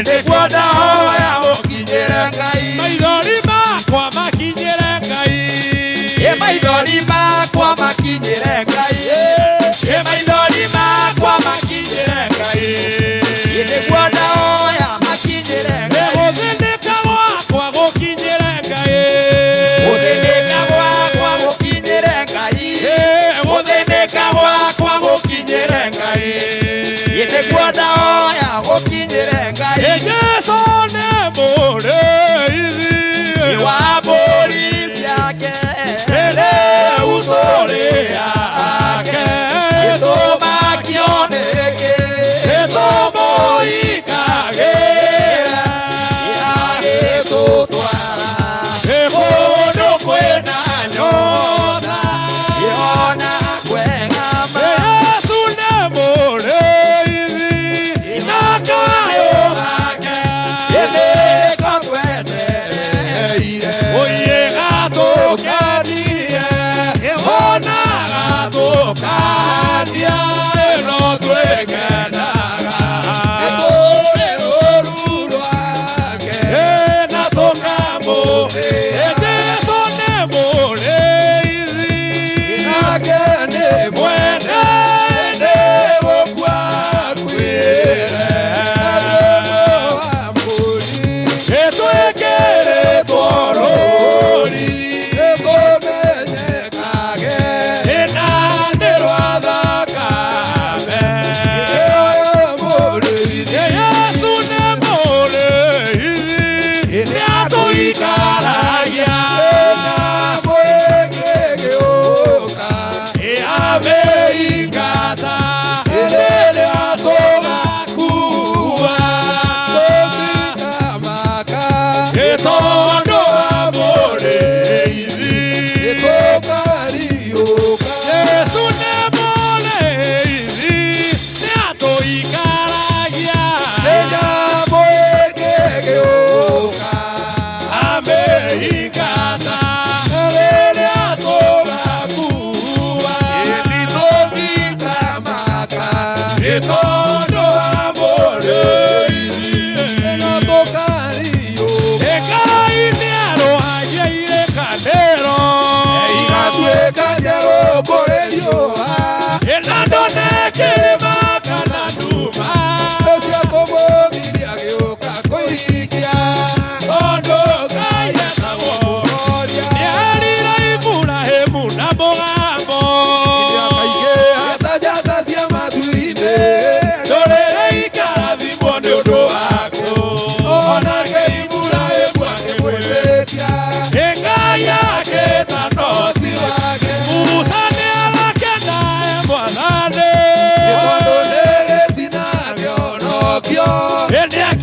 S1: Nĩguo ndahoya gũkinyĩre Ngai Maithori makwa makinyĩre Ngai Maithori makwa makinyĩre Ngai Maithori makwa makinyĩre Ngai Nĩguo ndahoya makinyĩre Ngai Gũthĩnĩka gwakwa gũkinyĩre Ngai Gũthĩnĩka gwakwa gũkinyĩre Ngai Gũthĩnĩka gwakwa gũkinyĩre Ngai Nĩguo ndahoya gũkinyĩre Ngai Jesũ nĩ mũrĩithi wa mbũri ciake rĩu tũrĩ ake gĩtũmakio nĩkĩ gĩtũmũikagĩra gĩtũtwara kũndũ kwĩna nyota ona kwegama Yesu nĩ mũrĩithi na kayũ gake nĩko twetereire oye gatũkenie ona gatũkania ĩno twĩkenaga tũrĩ rũũru rwake na tũkamũ Jesũ nĩ mũrĩithi nake nĩ mwene nĩ gũkua akuĩre twĩkĩrĩtwo rũũru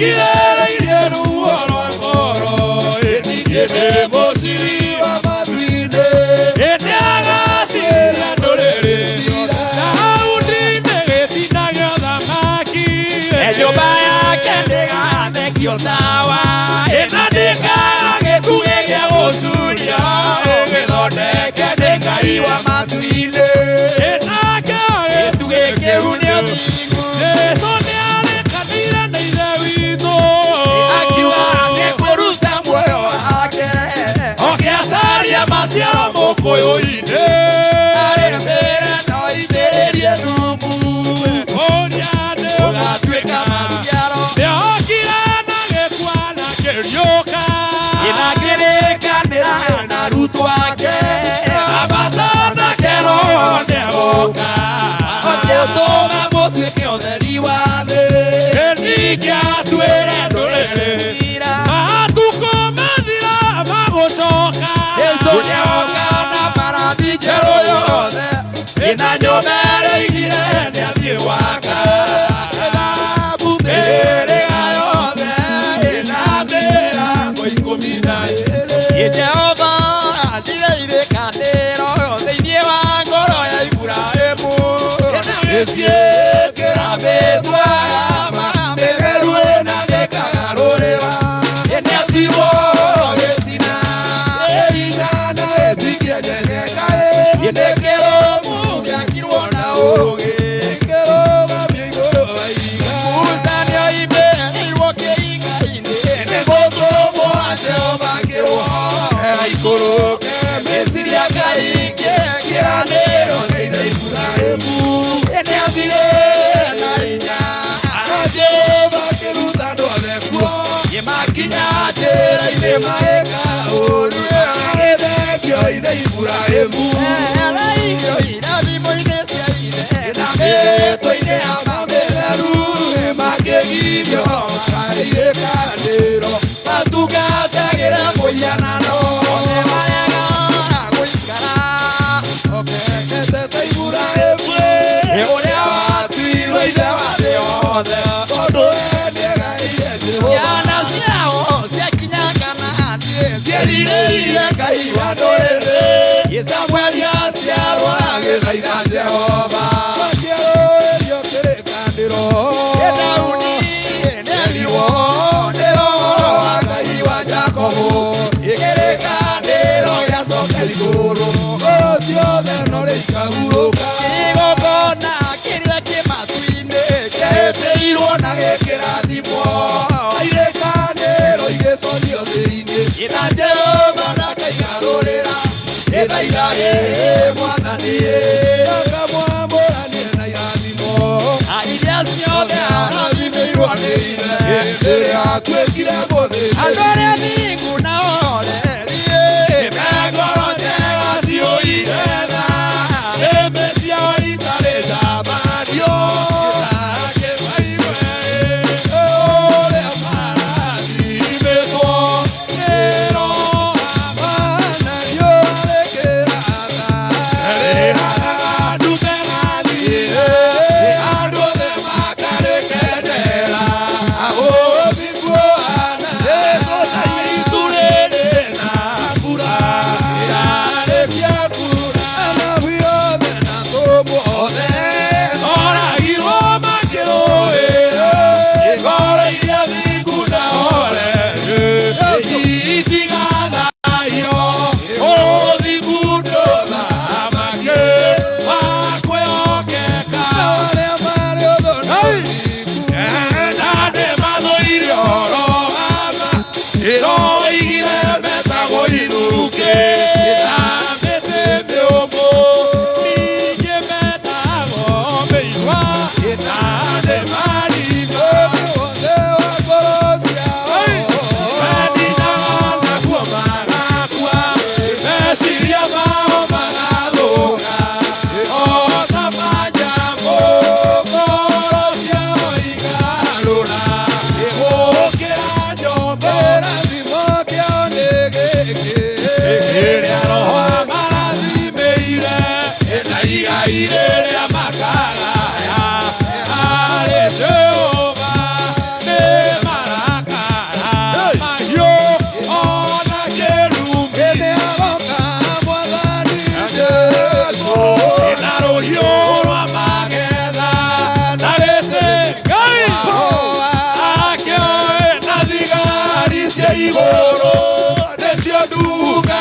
S1: Nĩkirĩrĩirie ruo rwa ngoro ĩningĩ nĩ mũciri wa matu-inĩ ĩnĩ agaciria ndũrĩrĩ Daudi nĩ gĩtina gĩa ũthamaki nyũmba yake ndĩgathekio tawa ĩna ndĩkaga gĩtugĩ gĩa gũcuria gĩthondeke nĩ Ngai wa matu-inĩ ĩnake gĩtugĩ kĩu nĩ ũthingu Jesũ nĩarĩkanĩire na Ithe witũ akiuga nĩkũruta muoyo wake ũkĩacaria maciaro mũkũyũ-inĩ arĩmĩre no itĩrĩrie thumu ũrĩa ũgatuĩka maciaro nĩokire na gĩkua na kĩriũka ĩnakĩrĩkanĩra na arutwo ake abatanake Roho nĩegũka ũkĩtũma mũtuĩke ũtheri wa thĩ ningĩ atuĩre ndũrĩrĩ matukũ mathira magũcoka Jesũ nĩoka na mbarathi njerũ yothe ĩna nyũmba ĩrĩa aigire nĩathiĩ gwaka thabu mĩhĩrĩga yothe ĩna mĩrango 12 Jehova anjire irĩkanĩro thĩinĩ wa ngoro ya Iburahĩmu ĩciĩkĩra mĩtwarama mĩtheru ĩna ndĩkagarũrĩra ĩnĩatirwo gĩtina ĩigana ĩtingĩenyenyeka ĩnĩkĩrũmu gĩakirwo na ũũgĩ kĩrũgamio igũrũ wa ihiga Musa nĩoimĩrĩirwo kĩhinga-inĩ nĩ mũtũmwo wa Jehova akĩrwo aikũrũke Misiri akaingie kĩranĩro nĩ ithe Iburahĩmu nĩathire na hinya Jehova akĩruta andũ othe kuo ĩmakinya njĩra-inĩ maĩka ũũru agĩthengio ithe Iburahĩmu Araigio irathimo-inĩ cia ithe na mĩtwe-inĩ ya mamĩtheru makĩgirio mairĩkanĩro matungatagĩra mũhianano othe maregaga gũikara okekete ta Iburahĩmu ũrĩa watuirwo ithe wa thĩ yothe tondũ we nĩegaĩire Jehova ciana ciao ciakinya Kanaani cierirĩirie Ngai wa ndũrĩrĩ Samueli aciarwo agĩthaitha Jehova akĩarũĩrio kĩrĩkanĩro Daudi nĩerirwo nĩ Roho wa Ngai wa Jakobo kĩrĩkanĩro gĩacoka igũrũ ngoro ciothe no rĩikahurũka kĩgongona kĩrĩa kĩ matu-inĩ kĩhĩtĩirwo na gĩkĩrathimwo irĩkanĩro igĩconio thĩ-inĩ na Jehova ndakaigarũrĩra ĩthaitha ĩ Mwathani akamwamũranie na irathimo iria ciothe arathimĩirwo nĩ ithe hĩndĩ ĩrĩa atuĩkire mũthĩnjĩri andũ arĩa athingu na orerie me ngoro njega ciũire tha ĩmĩ ciao itarĩ njambanio ũrĩa marathimĩtwo nĩ Roho na riũa rĩkĩratha rĩraga ndume rathiĩ andũ othe makarĩkenera ũthingu ũhana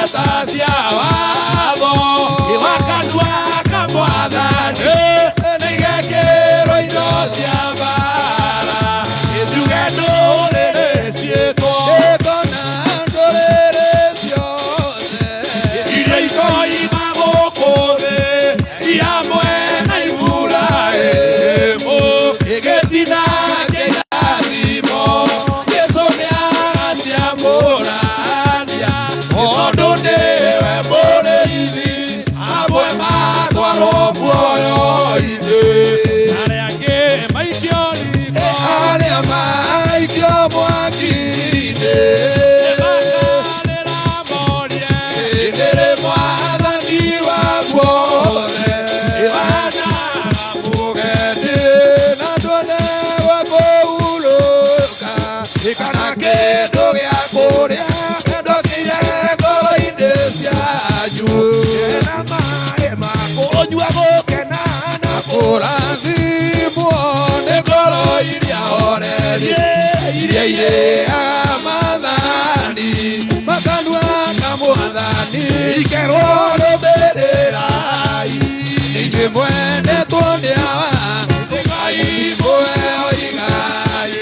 S1: ndungata cia watho iwakanua ka mwathani nĩigekĩrwo indo cia mbara ithuge ndũrĩrĩ ciĩtwo ĩkona ndũrĩrĩ ciothe iria ikoima gũkũ thĩ iamwe na Iburahĩmu ĩgĩtina kĩrathimo Jesũ nĩagaciamũrania tondũ nĩwe mũrĩithi amwe matwarwo muoyo-inĩ arĩa angĩ maikio riko arĩa maikio mwaki-inĩ nĩmakarĩra morie nĩrĩ mwathani wa guothe ĩhana mũgendi na tuone wa kũhurũka kana kĩndũ gĩa kũrĩa ndokire ngoro-inĩ cianyu na maĩ ma kũnyua gũkena na kũrathimwo nĩ ngoro iria horerie iria irĩaga maathani makanua ka mwathani ikerwo rũmĩrĩrai inyuĩ mwendetwo nĩ Awa Ngai mũheo igai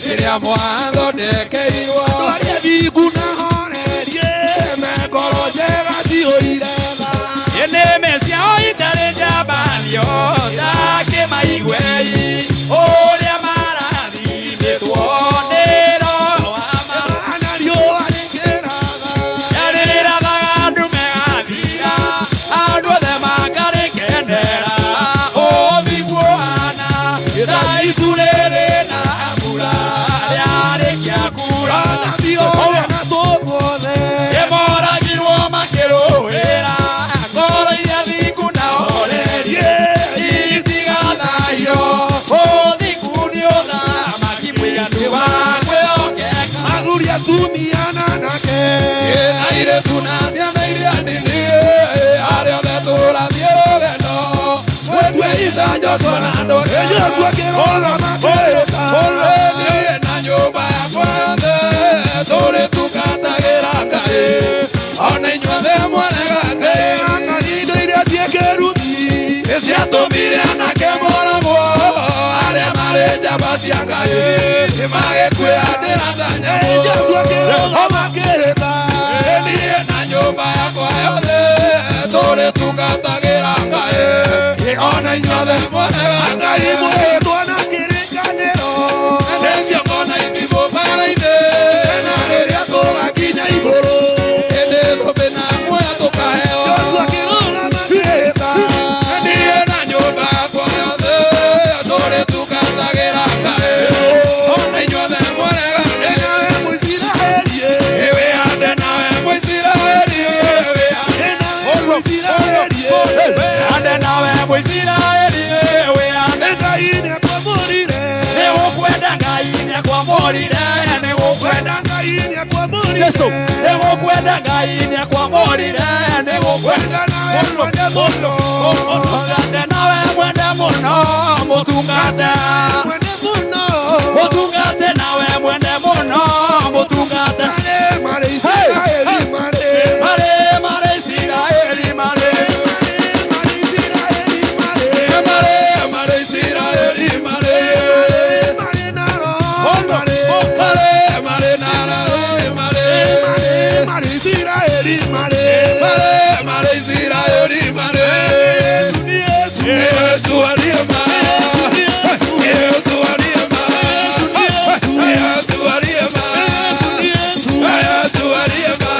S1: rĩrĩa mwathondekeirwo andũ arĩa thingu na horerie me ngoro njega cihũire tha nĩnĩmĩ ciao itarĩ njambanio takĩmaiguei ũrĩa marathimĩtwo nĩ Roho wa ma na riũa rĩkĩratha rĩrathaga andũ megathira andũ othe makarĩkenera ũthingu ũhana ta itu rĩrĩ na mbura rĩarĩkia kuura nĩmoragirwo makĩrũĩra ngoro iria thingu na horerie itigathaio ũthingu nĩ ũthamaki mũiganu wa kwĩhokeka athuri atumia na anake airĩtu na ciana iria nini arĩa othe tũrathiĩ rũgendo mwĩtue icanjo na andũ Jesũ akĩrũgama akĩĩta niĩ na nyũmba yakwa yothe tũrĩtungatagĩra Ngai ona inyuothe mwarega Ngai akari indo iria ciĩkĩruti nĩciatũmire anake moragwo arĩa marĩ njamba cia Ngai nĩmagĩkuĩanĩra ta nyamũ Jesũ akĩrũgama akĩĩta niĩ na nyũmba yakwa yothe tũrĩtungatagĩra Ngai ona inyuothe mwarega Ngai mwĩtwo na kĩrĩkanĩro nĩcio mona ithimo bara-inĩ na rĩrĩa tũgakinya igũrũ ĩndĩ thũmbĩ na muoyo tũkaheo Jesũ akĩrũgama akĩĩta niĩ na nyũmba yakwa yothe tũrĩtungatagĩra Ngai ona inyuothe mwarega nawe Mũisiraeli wĩhande nawe Mũisiraeli wĩhande Mũisiraeli wĩhande nawe Mũisiraeli wĩhande Ngai nĩakwamũrire nĩgũkwenda Ngai nĩakwamũrire nĩgũkwenda Ngai nĩakwamũrire Jesũ nĩgũkwenda Ngai nĩakwamũrire nĩgũkwenda nawe mwende mũno mũtungate nawe mwende mũno mũtungate mwende mũno mũtungate nawe mwende mũno mũtungate marĩ Isiraeli marĩ marĩ marĩ Isiraeli marĩ marĩ Isiraeli marĩ marĩ marĩ Isiraeli marĩ marĩ na roho marĩ marĩ marĩ na roho marĩ marĩ marĩ Isiraeli marĩ marĩ marĩ Isiraeli marĩ Yesu Yesu aliye ma Yesu aliye ma Yesu aliye ma Yesu aliye ma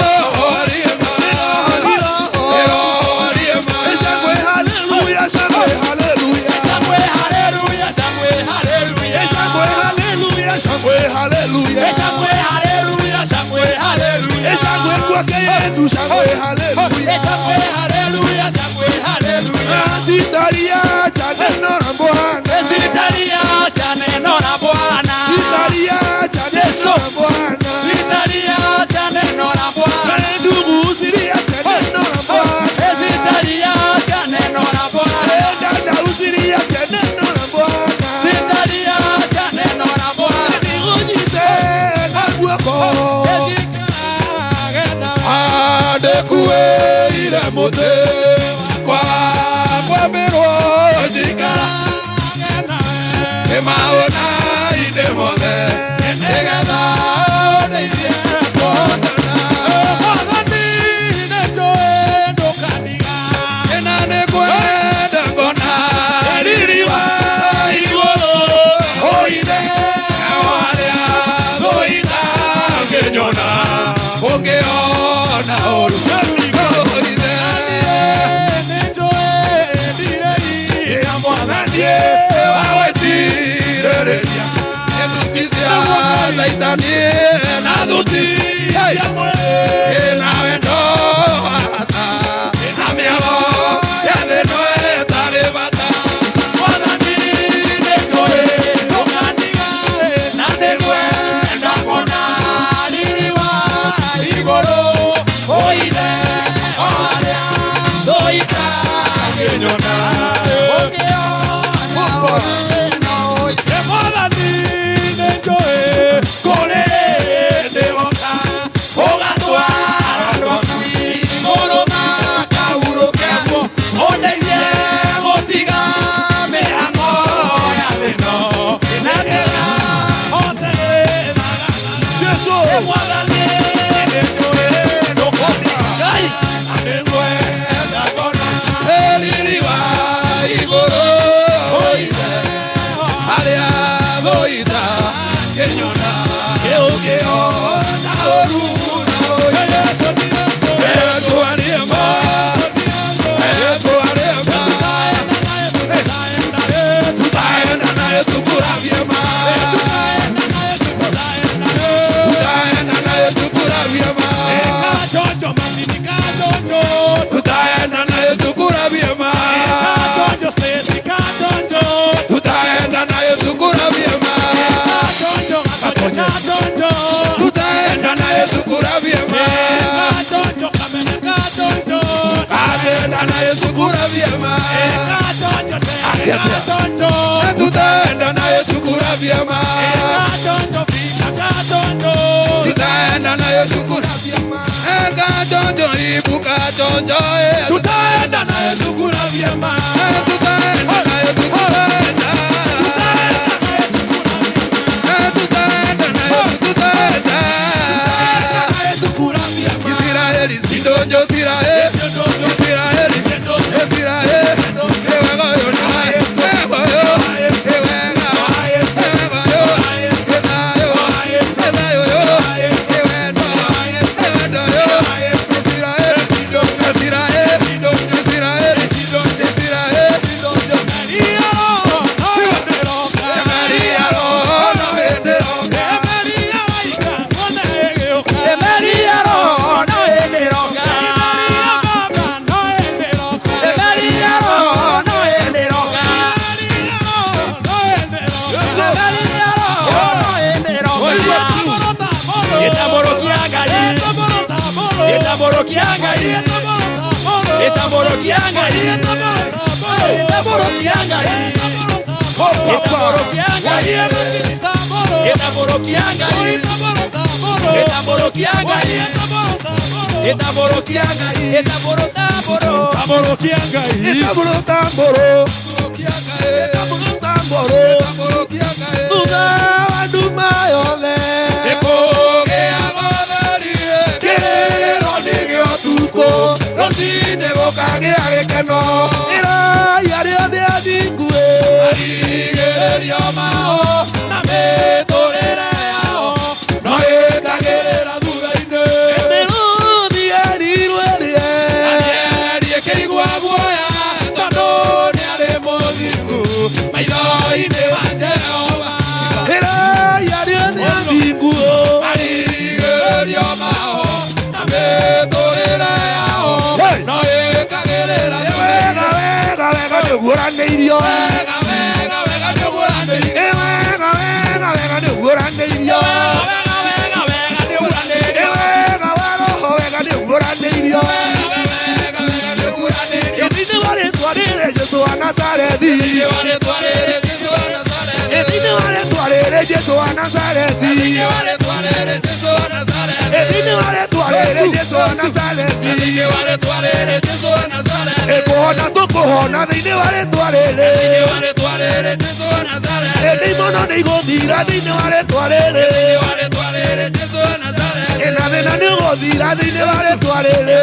S1: Roho aliye ma Roho aliye ma Shangwe haleluya shangwe haleluya shangwe haleluya shangwe haleluya shangwe haleluya shangwe haleluya shangwe haleluya shangwe haleluya shangwe kwake Yesu shangwe haleluya shangwe haleluya shangwe haleluya sitalia cha neno la Bwana sitalia cha neno la Bwana sitalia cha neno la Bwana sitalia cha neno la Bwana ndugu usilia cha neno la Bwana sitalia cha neno la Bwana dada usilia cha neno la Bwana sitalia cha neno la Bwana nigunyite na guoko Mũtĩ wakwa kwambĩrwo njikarage nawe maũna-inĩ mothe nĩgetha ũndeithie kũhotana. Mwathani nĩnjũĩ ndũkandiga na nĩngwenda ngona riri wa igũrũ ũithe warĩa thũitha ngĩnyona ũngĩona ũru ũithe nĩnjũĩ ndirei Mwathani wawaitirĩrĩria thuti cia Caitani na thuti cia mwĩrĩ na wendo wa bata na mĩago ya thĩ ĩno ĩtarĩ bata. Mwathani nĩnjũĩ ndũkandiga na nĩngwenda kuona riri wa igũrũ ũithe o harĩa thũita ngĩnyona ũngĩona ũru. Mwathani nĩnjũĩ kũrĩ hĩndĩ ũgoka ũgatwara andũ aku igũrũ makahurũke ũndeithie gũtiga mĩhang'o ya thĩ ĩno na ndĩgahote Jesũ. Mwathani nĩnjũĩ ndũkandiga na nĩngwenda kuona riri wa igũrũ ũithe harĩa thũitha ngĩnyona ũngĩona ũru tutaenda naye tukura vyema tutaenda naye tukura vyema tutaenda naye tukura vyema tutaenda naye tukura vyema tutaenda naye tukura vyema tutaenda naye tukura vyema tutaenda naye tukura vyema tutaenda naye tukura vyema katonjo ibuka tonjo tutaenda naye tukura vyema tutaenda naye tukura Israeli sindonjo Israeli Israeli Israeli Thutha wa nduma yothe nĩkũgĩa gotheri kĩrĩro nĩgĩo tukũ rũcinĩ gũkagĩa gĩkeno ĩrai arĩa othe athingu marigĩrĩrio mao na mĩtũrĩre yao no ĩkagĩrĩra thutha-inĩ mĩrũthi yerirwo ĩrĩe Danieli ĩkĩigua guoya tondũ nĩarĩ mũthingu maitho-inĩ ma Jehova ĩrai arĩa othe athingu marigĩrĩrio mao na mĩtũrĩre yao no ĩkagĩrĩra wega wega wega nĩũguũranĩirio wega wega wega nĩũguũranĩirio wega wega wega nĩũguũranĩirio wega wega wega nĩũguũranĩirio wega wa roho wega nĩũguũranĩirio wega wega wega nĩũguũranĩirio thĩinĩ wa rĩtwa rĩrĩ Jesũ wa Nazarethi thĩinĩ wa rĩtwa rĩrĩ Jesũ wa Nazarethi thĩinĩ wa rĩtwa rĩrĩ Jesũ wa Nazarethi thĩinĩ wa rĩtwa rĩrĩ Jesũ wa Nazarethi thĩinĩ wa rĩtwa rĩrĩ Jesũ wa Nazarethi thĩinĩ wa rĩtwa rĩrĩ Jesũ wa rĩtwa rĩrĩ Ndaimono nĩ igũthira thĩinĩ wa rĩtwa rĩrĩ Na thĩna nĩ ũgũthira thĩinĩ wa rĩtwa rĩrĩ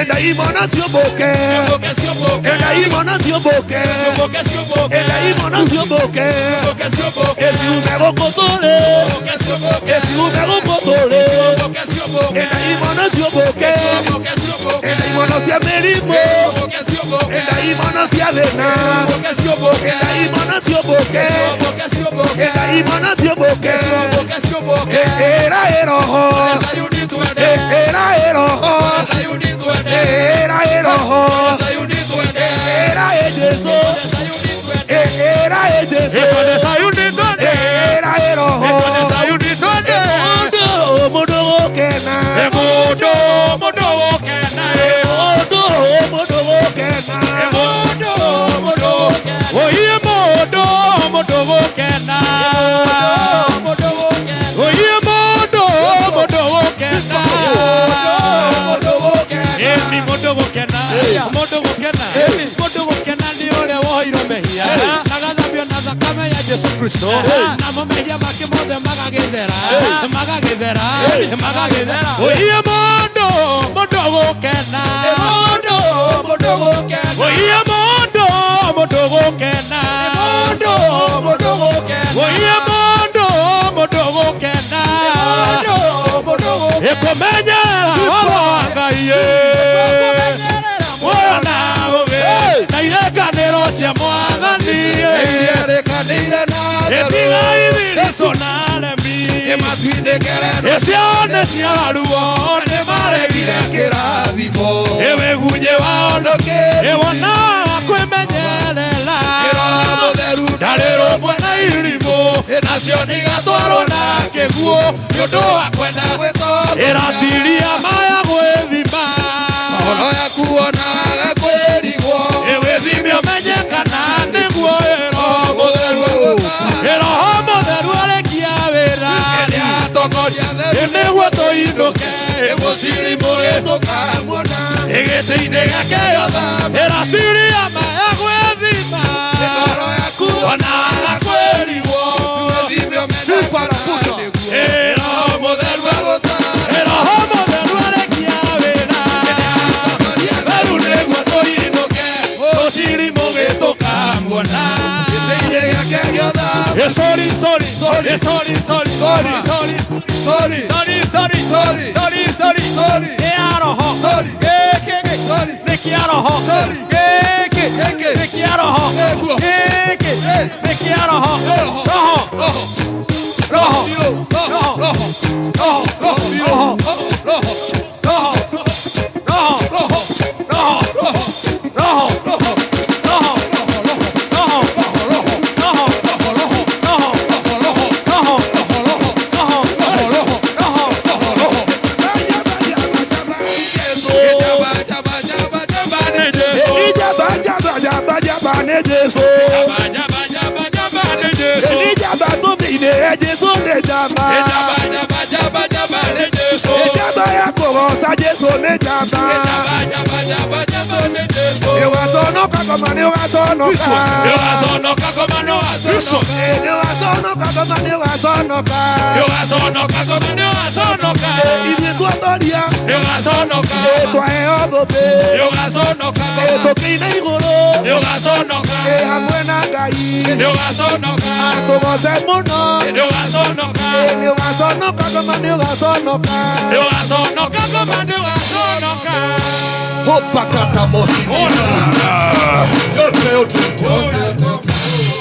S1: Ndaimono ciũmbũke Ndaimono ciũmbũke Ndaimono ciũmbũke Ciume gũkũ tũrĩ Ciume gũkũ tũrĩ Ndaimono ciũmbũke Ndaimono cia mĩrimũ Ndaimono cia thĩna Ndaimono ciũmbũke Ndaimono ciũmbũke Era eroho Era eroho Era eroho Era Jesu Era Jesu Era eroho Mundu gũkena Mundu gũkena Mundu gũkena Mundu
S11: Oye mundu mundu gũkena Oye mundu mundu gũkena Emi mundu gũkena mundu gũkena mundu gũkena nĩ ũrĩa woheirwo mehia agathambio na thakame ya Jesu Kristo namo mehia make mothe magagĩthera magagĩthera magagĩthera Oye mundu mundu gũkena
S1: Mundu mundu gũkena
S11: Oye mundu mundu gũkena
S1: Mundu mundu gũkena
S11: Oye mundu mundu gũkena
S1: Mundu mundu gũkena
S11: Ĩkũmenyerera ũhoro wa Ngai Wona ũgĩ na irekanĩro cia Mwathani
S1: Irekanĩire na
S11: Ĩtiga ithiritũ na aremi Ĩcio nĩ cia ruo nĩ maregire
S1: kĩrathimo
S11: Ĩwĩgunyĩ wao Ĩwonaga kwĩmenyerera
S1: Mũtheru
S11: ndarĩ rũmwe na irimũ Nacio nĩigatwarwo na kĩguũ nĩ ũndũ wa kwenda Ĩratiria maya gwĩthima
S1: Ngoro yaku onaga kwĩrigwo
S11: Ĩwĩthime ũmenye kana nĩguo ĩroho Ĩroho mũtheru arĩkia wĩra Nĩguo tũinũke Ĩgĩtĩ-inĩ gĩake Ĩratiria maya gwĩthima Onaga kwĩrigwo Ĩroho mũtheru arĩkia wĩra Theru nĩguo tũinũke Tũcirimũ gĩtũkamuona Sorry, sorry, sorry, sorry, sorry, sorry, sorry, sorry, sorry, sorry, sorry, sorry, sorry. Nĩ sorry, sorry, nĩ kĩa roho, sorry, nĩ kĩa roho, nĩ kĩa roho, roho, roho, roho, roho, roho, roho, roho, roho, roho, roho, roho.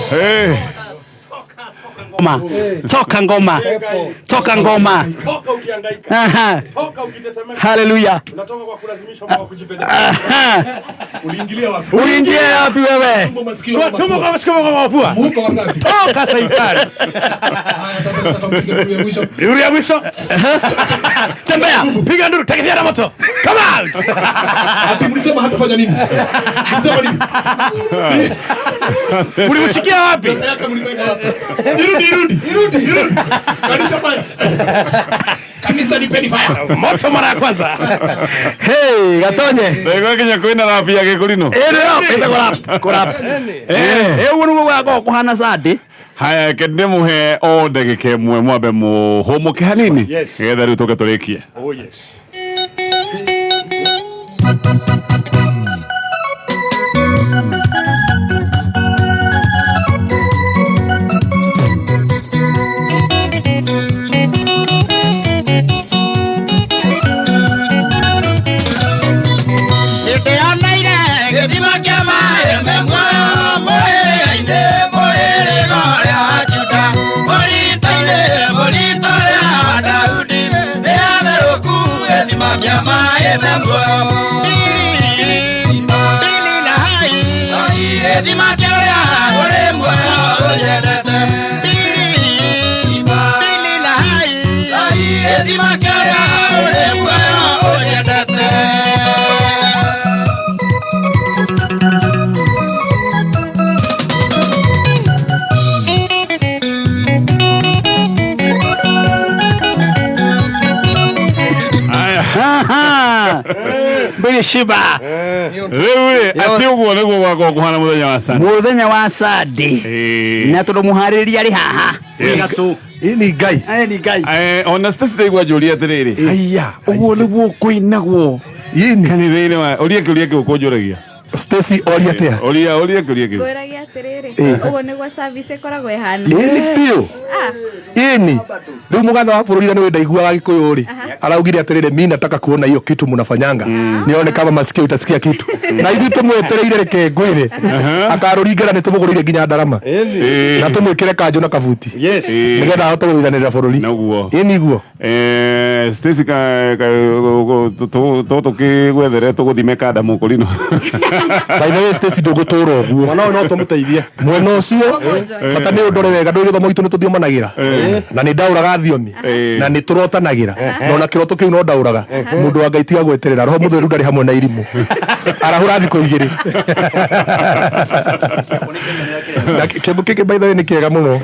S5: Hey.
S27: Ngoma. Toka ngoma. Toka ngoma. Aha. Hallelujah.
S13: Unatoka kwa kulazimishwa kwa kujipendekeza. Uliingilia wapi?
S27: Uliingia wapi wewe?
S11: Tumbo kwa masikio kwa mapua.
S13: Muko wangapi?
S11: Toka saitani.
S13: Haya sasa tunataka mpige nduru ya mwisho.
S11: Nduru ya mwisho. Tembea. Piga nduru, teketea na moto. Come out.
S13: Ati mlisema hatufanya nini? Mlisema nini?
S11: Ulimshikia wapi?
S13: Irudi, irudi, irudi, irudi. Kanisa baya.
S1: Kanisa nipeni fire.
S13: Moto mara ya kwanza.
S12: Hey, Gatonye.
S5: Ndaigua nginya kwĩna rap ya Gĩkũrinũ.
S27: Ĩĩ nĩyo ĩtagwo rap, kũrap.
S5: Eh.
S27: Ĩ ũguo nĩguo gwakorwo kũhana Sunday.
S5: Haya, reke ndĩmũhe o ndagĩka ĩmwe mwambe mũhũmũke hanini
S13: Yes.
S5: nĩgetha rĩu tũke tũrĩkie.
S13: Oh yes.
S26: Hĩndĩ yoneire gĩthima kĩa maĩ me muoyo mũhĩrĩga-inĩ mũhĩrĩga ũrĩa wa Juda mũrito-inĩ mũrito ũrĩa wa Daudi nĩ atherũku gĩthima kĩa maĩ me muoyo Bili na hai gĩthima kĩa ũrĩa ũrĩ muoyo ũnyendete Bili na hai gĩthima kĩa ũrĩa ũrĩ muoyo ũnyendete.
S27: Mbili shiba.
S5: Rĩu rĩ, atĩ ũguo nĩguo gwakorwo kũhana mũthenya wa Sunday.
S27: Mũthenya wa Sunday. Na tondũ mũharĩrĩria arĩ haha.
S5: Yes.
S12: Ni Ngai.
S27: Ni Ngai.
S5: Ona Stacy ndaigua njũria atĩrĩrĩ. Haiya, ũguo nĩguo kũinagwo. Kanitha-inĩ wa ũria kĩũria kĩu ũkũnjũragia.
S12: Stacy oria atĩa?
S5: Ũria ũria kĩũria kĩu.
S10: Ngwĩragia atĩrĩrĩ,
S12: Ĩ.
S10: ũguo nĩguo service ĩkoragwo ĩhana.
S12: Ĩni biũ.
S10: Ah,
S12: Ĩni. Rĩu mũgathe wa bũrũri nĩwe ndaiguaga Gĩkũyũ rĩ, araugire atĩrĩrĩ, mi nataka kuona hiyo kitu mnafanyanga. Nione kama masikio itasikia kitu. Na ithuĩ tũmwetereire reke ngwĩre. Akarũringĩra nĩ tũmũgũrĩire nginya ndarama. Na tũmwĩkĩre kanjũ na kabuti.
S5: Yes.
S12: Nĩgetha ahote gũthuranĩra bũrũri.
S5: Noguo.
S12: Ĩni guo.
S5: Stacy ka to tũkĩgwethere tũgũthime kanda mũkũrinũ.
S12: By the way, Stacy ndũgũtũra ũguo.
S13: Mwana ũyũ no tũmũteithie.
S12: Mwena ũcio bata nĩ ũndore wega ndũĩ gĩthomo gitũ nĩ tũthiomanagĩra na nĩ ndaũraga thiomi na nĩ tũrotanagĩra na ona kĩroto kĩu no ndaũraga. Mũndũ wa Ngai tiga gweterera, roho mũtheru ndarĩ hamwe na irimũ, arahũra thikũ igĩrĩ. Na kĩndũ gĩkĩ by the way nĩ kĩega mũno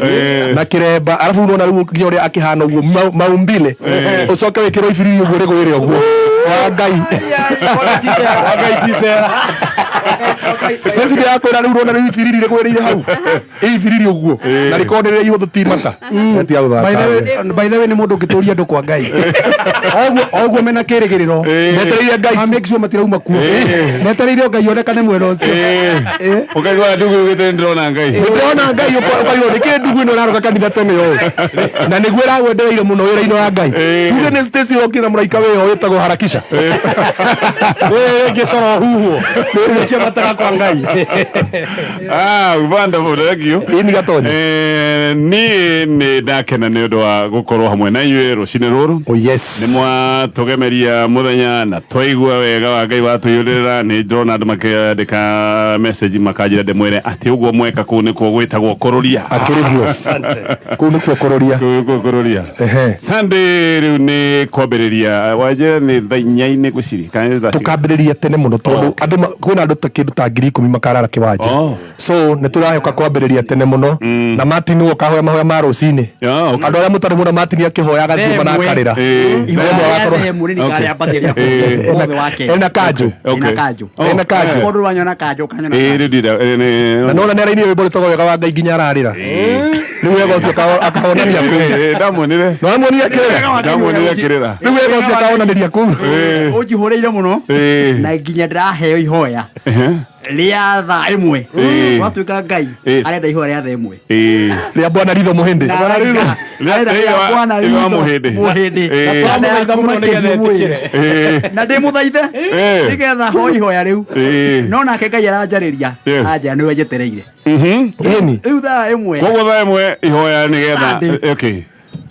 S12: na kĩremba, arabu nona rĩu nginya ũrĩa akĩhana ũguo maumbile, ũcoke wĩkĩrwo ibiriri ũguo rĩgwĩre ũguo wa Ngai.
S5: Wa Ngai ti cera.
S12: Stacy nĩ akwĩra rĩu ũrona rĩu ibiriri rĩgwĩrĩire hau ibiriri ũguo na rĩkorwo nĩ rĩrĩa ihũthũ ti mata. Tiga gũthaka.
S13: By the way nĩ mũndũ ũngĩtũria andũ kwa Ngai. Oguo oguo mena kĩrĩgĩrĩro.
S12: Metereire Ngai.
S13: Ma make sure matirauma kuo. Metereire Ngai onekane mwena ũcio.
S5: Ũkaigua ndugu yugĩte nĩndĩrona Ngai.
S12: Nĩndĩrona Ngai ũkaigua nĩkĩ ndugu ĩno ĩraroka kanitha tene ũũ na nĩguo ĩragwendereire mũno wĩra-inĩ wa Ngai. Tuge nĩ Stacy ũrokire na mũraika wĩyo wĩtagwo harakisha.
S13: Rĩngĩ coro huhwo. Rĩngĩ mataga kwa Ngai.
S5: Ah, wonderful, thank you.
S12: Ĩni Gatonye.
S5: Niĩ nĩ ndakena nĩ ũndũ wa gũkorwo hamwe na inyuĩ rũcinĩ rũrũ.
S12: Oh yes.
S5: Nĩ mwatũgemeria mũthenya na twaigua wega wa Ngai watũiyũrĩrĩra. Nĩ ndĩrona andũ makĩandĩka message makanjĩra ndĩmwĩre atĩ ũguo mweka kũu nĩkuo gwĩtagwo kũrũria.
S12: Akĩrĩ guo. Kũu nĩkuo kũrũria.
S5: Kũu nĩkuo kũrũria. Sunday rĩu nĩ kwambĩrĩria wanjĩra nĩ thaa inya-inĩ ngwĩciria kana nĩ thaa cigana?
S12: Tũkambĩrĩria tene mũno tondũ andũ kwĩna andũ ta kĩndũ ta 10,000 makarara kĩwanja. So nĩ tũrahoka kwambĩrĩria tene mũno na Martin ũguo ũkahoya mahoya ma rũcinĩ. Andũ arĩa mũtarĩ mũno Martin akĩhoya agathiũma na akarĩra. Ena kanjũ. Ena kanjũ.
S27: Mũndũ wanyona kanjũ kanyona.
S5: Ĩĩ rĩu ndira
S12: Na nona nĩ arainire rwĩmbo rwĩtagwo wega wa Ngai nginya ararĩra. Rĩu wega ũcio akahonania kũu.
S5: Ndamuonire.
S12: Ndamuonire kĩrĩra.
S5: Ndamuonire kĩrĩra.
S12: Rĩu wega ũcio akahonanĩria kũu.
S27: Ũnjihũrĩire mũno na nginya ndĩraheo ihoya rĩa thaa ĩmwe. Gwatuĩka Ngai arenda ihoya rĩa thaa ĩmwe.
S12: Rĩa Bwana Ritho Mũhĩndĩ.
S27: Arenda rĩa Bwana Ritho
S5: Mũhĩndĩ.
S27: Mũhĩndĩ. Na ndĩmũthaithe nĩgetha hoe ihoya rĩu. No nake Ngai aranjarĩria anja nĩwe njetereire.
S12: Ĩni.
S27: Rĩu thaa ĩmwe.
S5: Koguo thaa ĩmwe ihoya nĩgetha okay.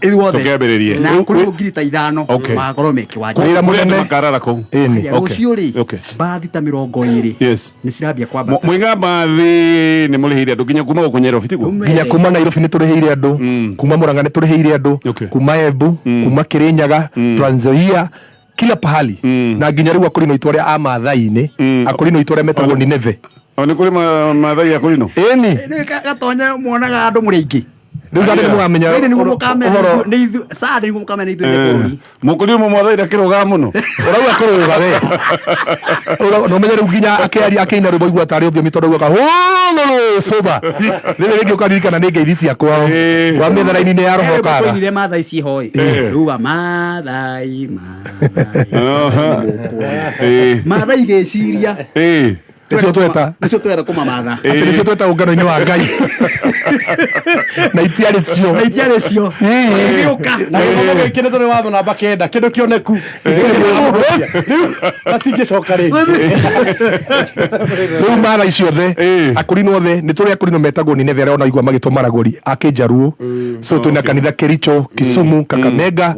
S27: Ithuothe.
S5: Tũkĩambĩrĩrie.
S27: Na kũrĩ ngiri ta ithano magakorwo me kĩwanja.
S5: Wĩra mũnene makarara kũu.
S27: Rũciũ rĩ mbathi ta 20 nĩ cirambia kwambata.
S5: Mũiga mbathi nĩ mũrĩhĩire andũ nginya kuma gũkũ Nairobi tiguo?
S12: Nginya kuma Nairobi nĩ tũrĩhĩire andũ, kuma Murang'a nĩ tũrĩhĩire andũ, kuma Embu, kuma Kirinyaga, Trans Nzoia, kila pahali. Na nginya rĩu akũrinũ aitũ arĩa a Maathai-inĩ, akũrinũ aitũ arĩa metagwo Nineve.
S5: O nĩ kũrĩ Maathai akũrinũ?
S12: Ĩni.
S27: Gatonya muonaga andũ mũrĩ aingĩ.
S12: Rĩu Sunday nĩ mũgamenya
S27: Friday nĩguo mũkamenya
S12: ũhoro.
S27: nĩ ithuĩ Sunday nĩguo mũkamenya nĩ ithuĩ nĩ bũrũri.
S5: Mũkũri ũmwe mwathaira kĩrũga mũno.
S12: Ũrauga kũrũga we. Na ũmenye rĩu nginya akĩaria akĩina rwĩmbo igua tarĩ ũthiomi tondũ augaga hũlũlũ cũba. Rĩrĩ rĩngĩ ũkaririkana nĩ ngeithi cia kwao. Wa mĩetha raini-inĩ ya roho kaga.
S27: Tũinire Maathai ciho ĩ. Ruga Maathai Maathai. Maathai gĩciria.
S12: Nĩcio tweta.
S27: Nĩcio twetha kũmamatha.
S12: Atĩ nĩcio tweta ũngano-inĩ wa Ngai. Na itiarĩ cio.
S27: Na itiarĩ cio. Igĩũka.
S13: Na gĩthomo gĩkĩ nĩ tũrĩ watho namba 9 kĩndũ kĩoneku. Rĩu matingĩcoka rĩngĩ.
S12: Rĩu mara icio othe akũrinũ othe nĩ tũrĩ akũrinũ metagwo Nineve arĩa ona igua magĩtwo maragũri a Kĩnjaruo. So twĩna kanitha Kericho, Kisumu, Kakamega,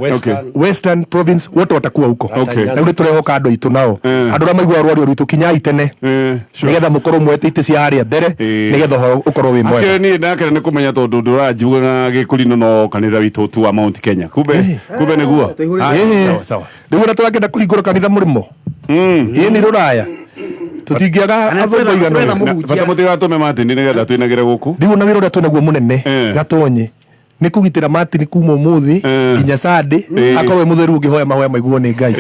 S12: Western Province, wote watakuwa huko. Na rĩu nĩ tũrehoka andũ aitũ nao. Andũ arĩa maiguaga rwario rwitũ kinyai tene. Nĩgetha mũkorwo mwete itĩ cia harĩa mbere nĩgetha ũhoro ũkorwo wĩ mwega.
S5: Akĩrĩ niĩ ndakĩra nĩ kũmenya tondũ ndũranjiugaga gĩkũrinũ no kanitha witũ tu wa Mount Kenya. Kumbe kumbe nĩguo. Ah, sawa sawa.
S12: Rĩu ona tũrakĩenda kũhingũra kanitha mũrĩmo. Ĩĩ nĩ rũraya. Tũtingĩaga athũngũ aigana ũũ.
S5: Bata mũtigatũme Martin nĩgetha twĩnagĩre gũkũ.
S12: Rĩu ona wĩra ũrĩa twĩnaguo mũnene Gatonye nĩ kũgitĩra Martin kuma ũmũthĩ nginya Sunday akorwo e mũtheru ũngĩhoya mahoya maiguo nĩ Ngai.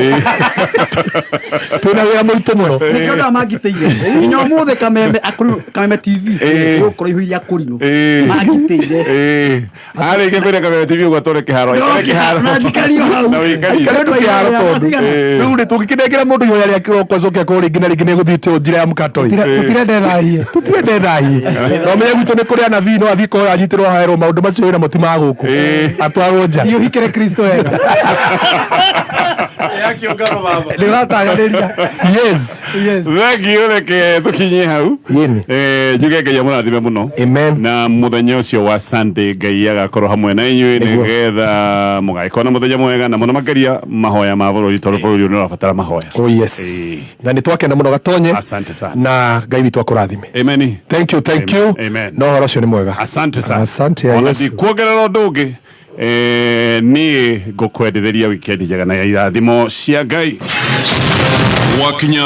S12: Twĩna wĩra mũritũ mũno.
S27: Nĩkĩo andũ aya mangitĩire. Nginya ũmũthĩ Kameme akũrinũ Kameme TV gũkorwo ihũire akũrinũ. Mangitĩire.
S5: Arĩkia kwĩra Kameme TV ũguo atware kĩharo. Aikare kĩharo.
S27: Na njikario hau.
S5: Na wĩikarie.
S12: Aikare tu kĩharo tondũ rĩu rĩ tũngĩkĩnengera mũndũ ihoya rĩa kĩroko acoke akorwo rĩngĩ na rĩngĩ nĩ egũthiĩte o njĩra ya mũkato ĩ.
S13: Tũtirenda ĩthahie.
S12: Tũtirenda ĩthahie. Na ũmenye gwitũ nĩ kũrĩ anabii no athiĩ kũhoya anyitĩrwo haerwo maũndũ macio wĩra mo ti ma gũkũ. Atwarwo nja.
S13: Thiĩ ũhikĩre Kristo wega. Nĩ ũratanyanĩria.
S12: Yes.
S13: Yes.
S5: Thank you reke tũkinyie hau. Njuge Ngai amũrathime mũno.
S12: Amen.
S5: Na mũthenya ũcio wa Sunday Ngai agakorwo hamwe na inyuĩ nĩgetha mũgagĩkorwo na mũthenya mwega na mũno makĩria mahoya ma bũrũri tondũ bũrũri ũyũ nĩ ũrabatara mahoya.
S12: Oh yes. Na nĩ twakena mũno Gatonye.
S5: Asante sana.
S12: Na Ngai witũ akũrathime.
S5: Amen.
S12: Thank you, thank you.
S5: Amen.
S12: Na ũhoro ũcio nĩ mwega.
S5: Asante sana.
S12: Asante ya
S5: Ona
S12: Yesu.
S5: ndikuongerera ũndũ ũngĩ niĩ ngũkwendithĩria wikendi njega na ya irathimo cia Ngai.
S4: Gwakinya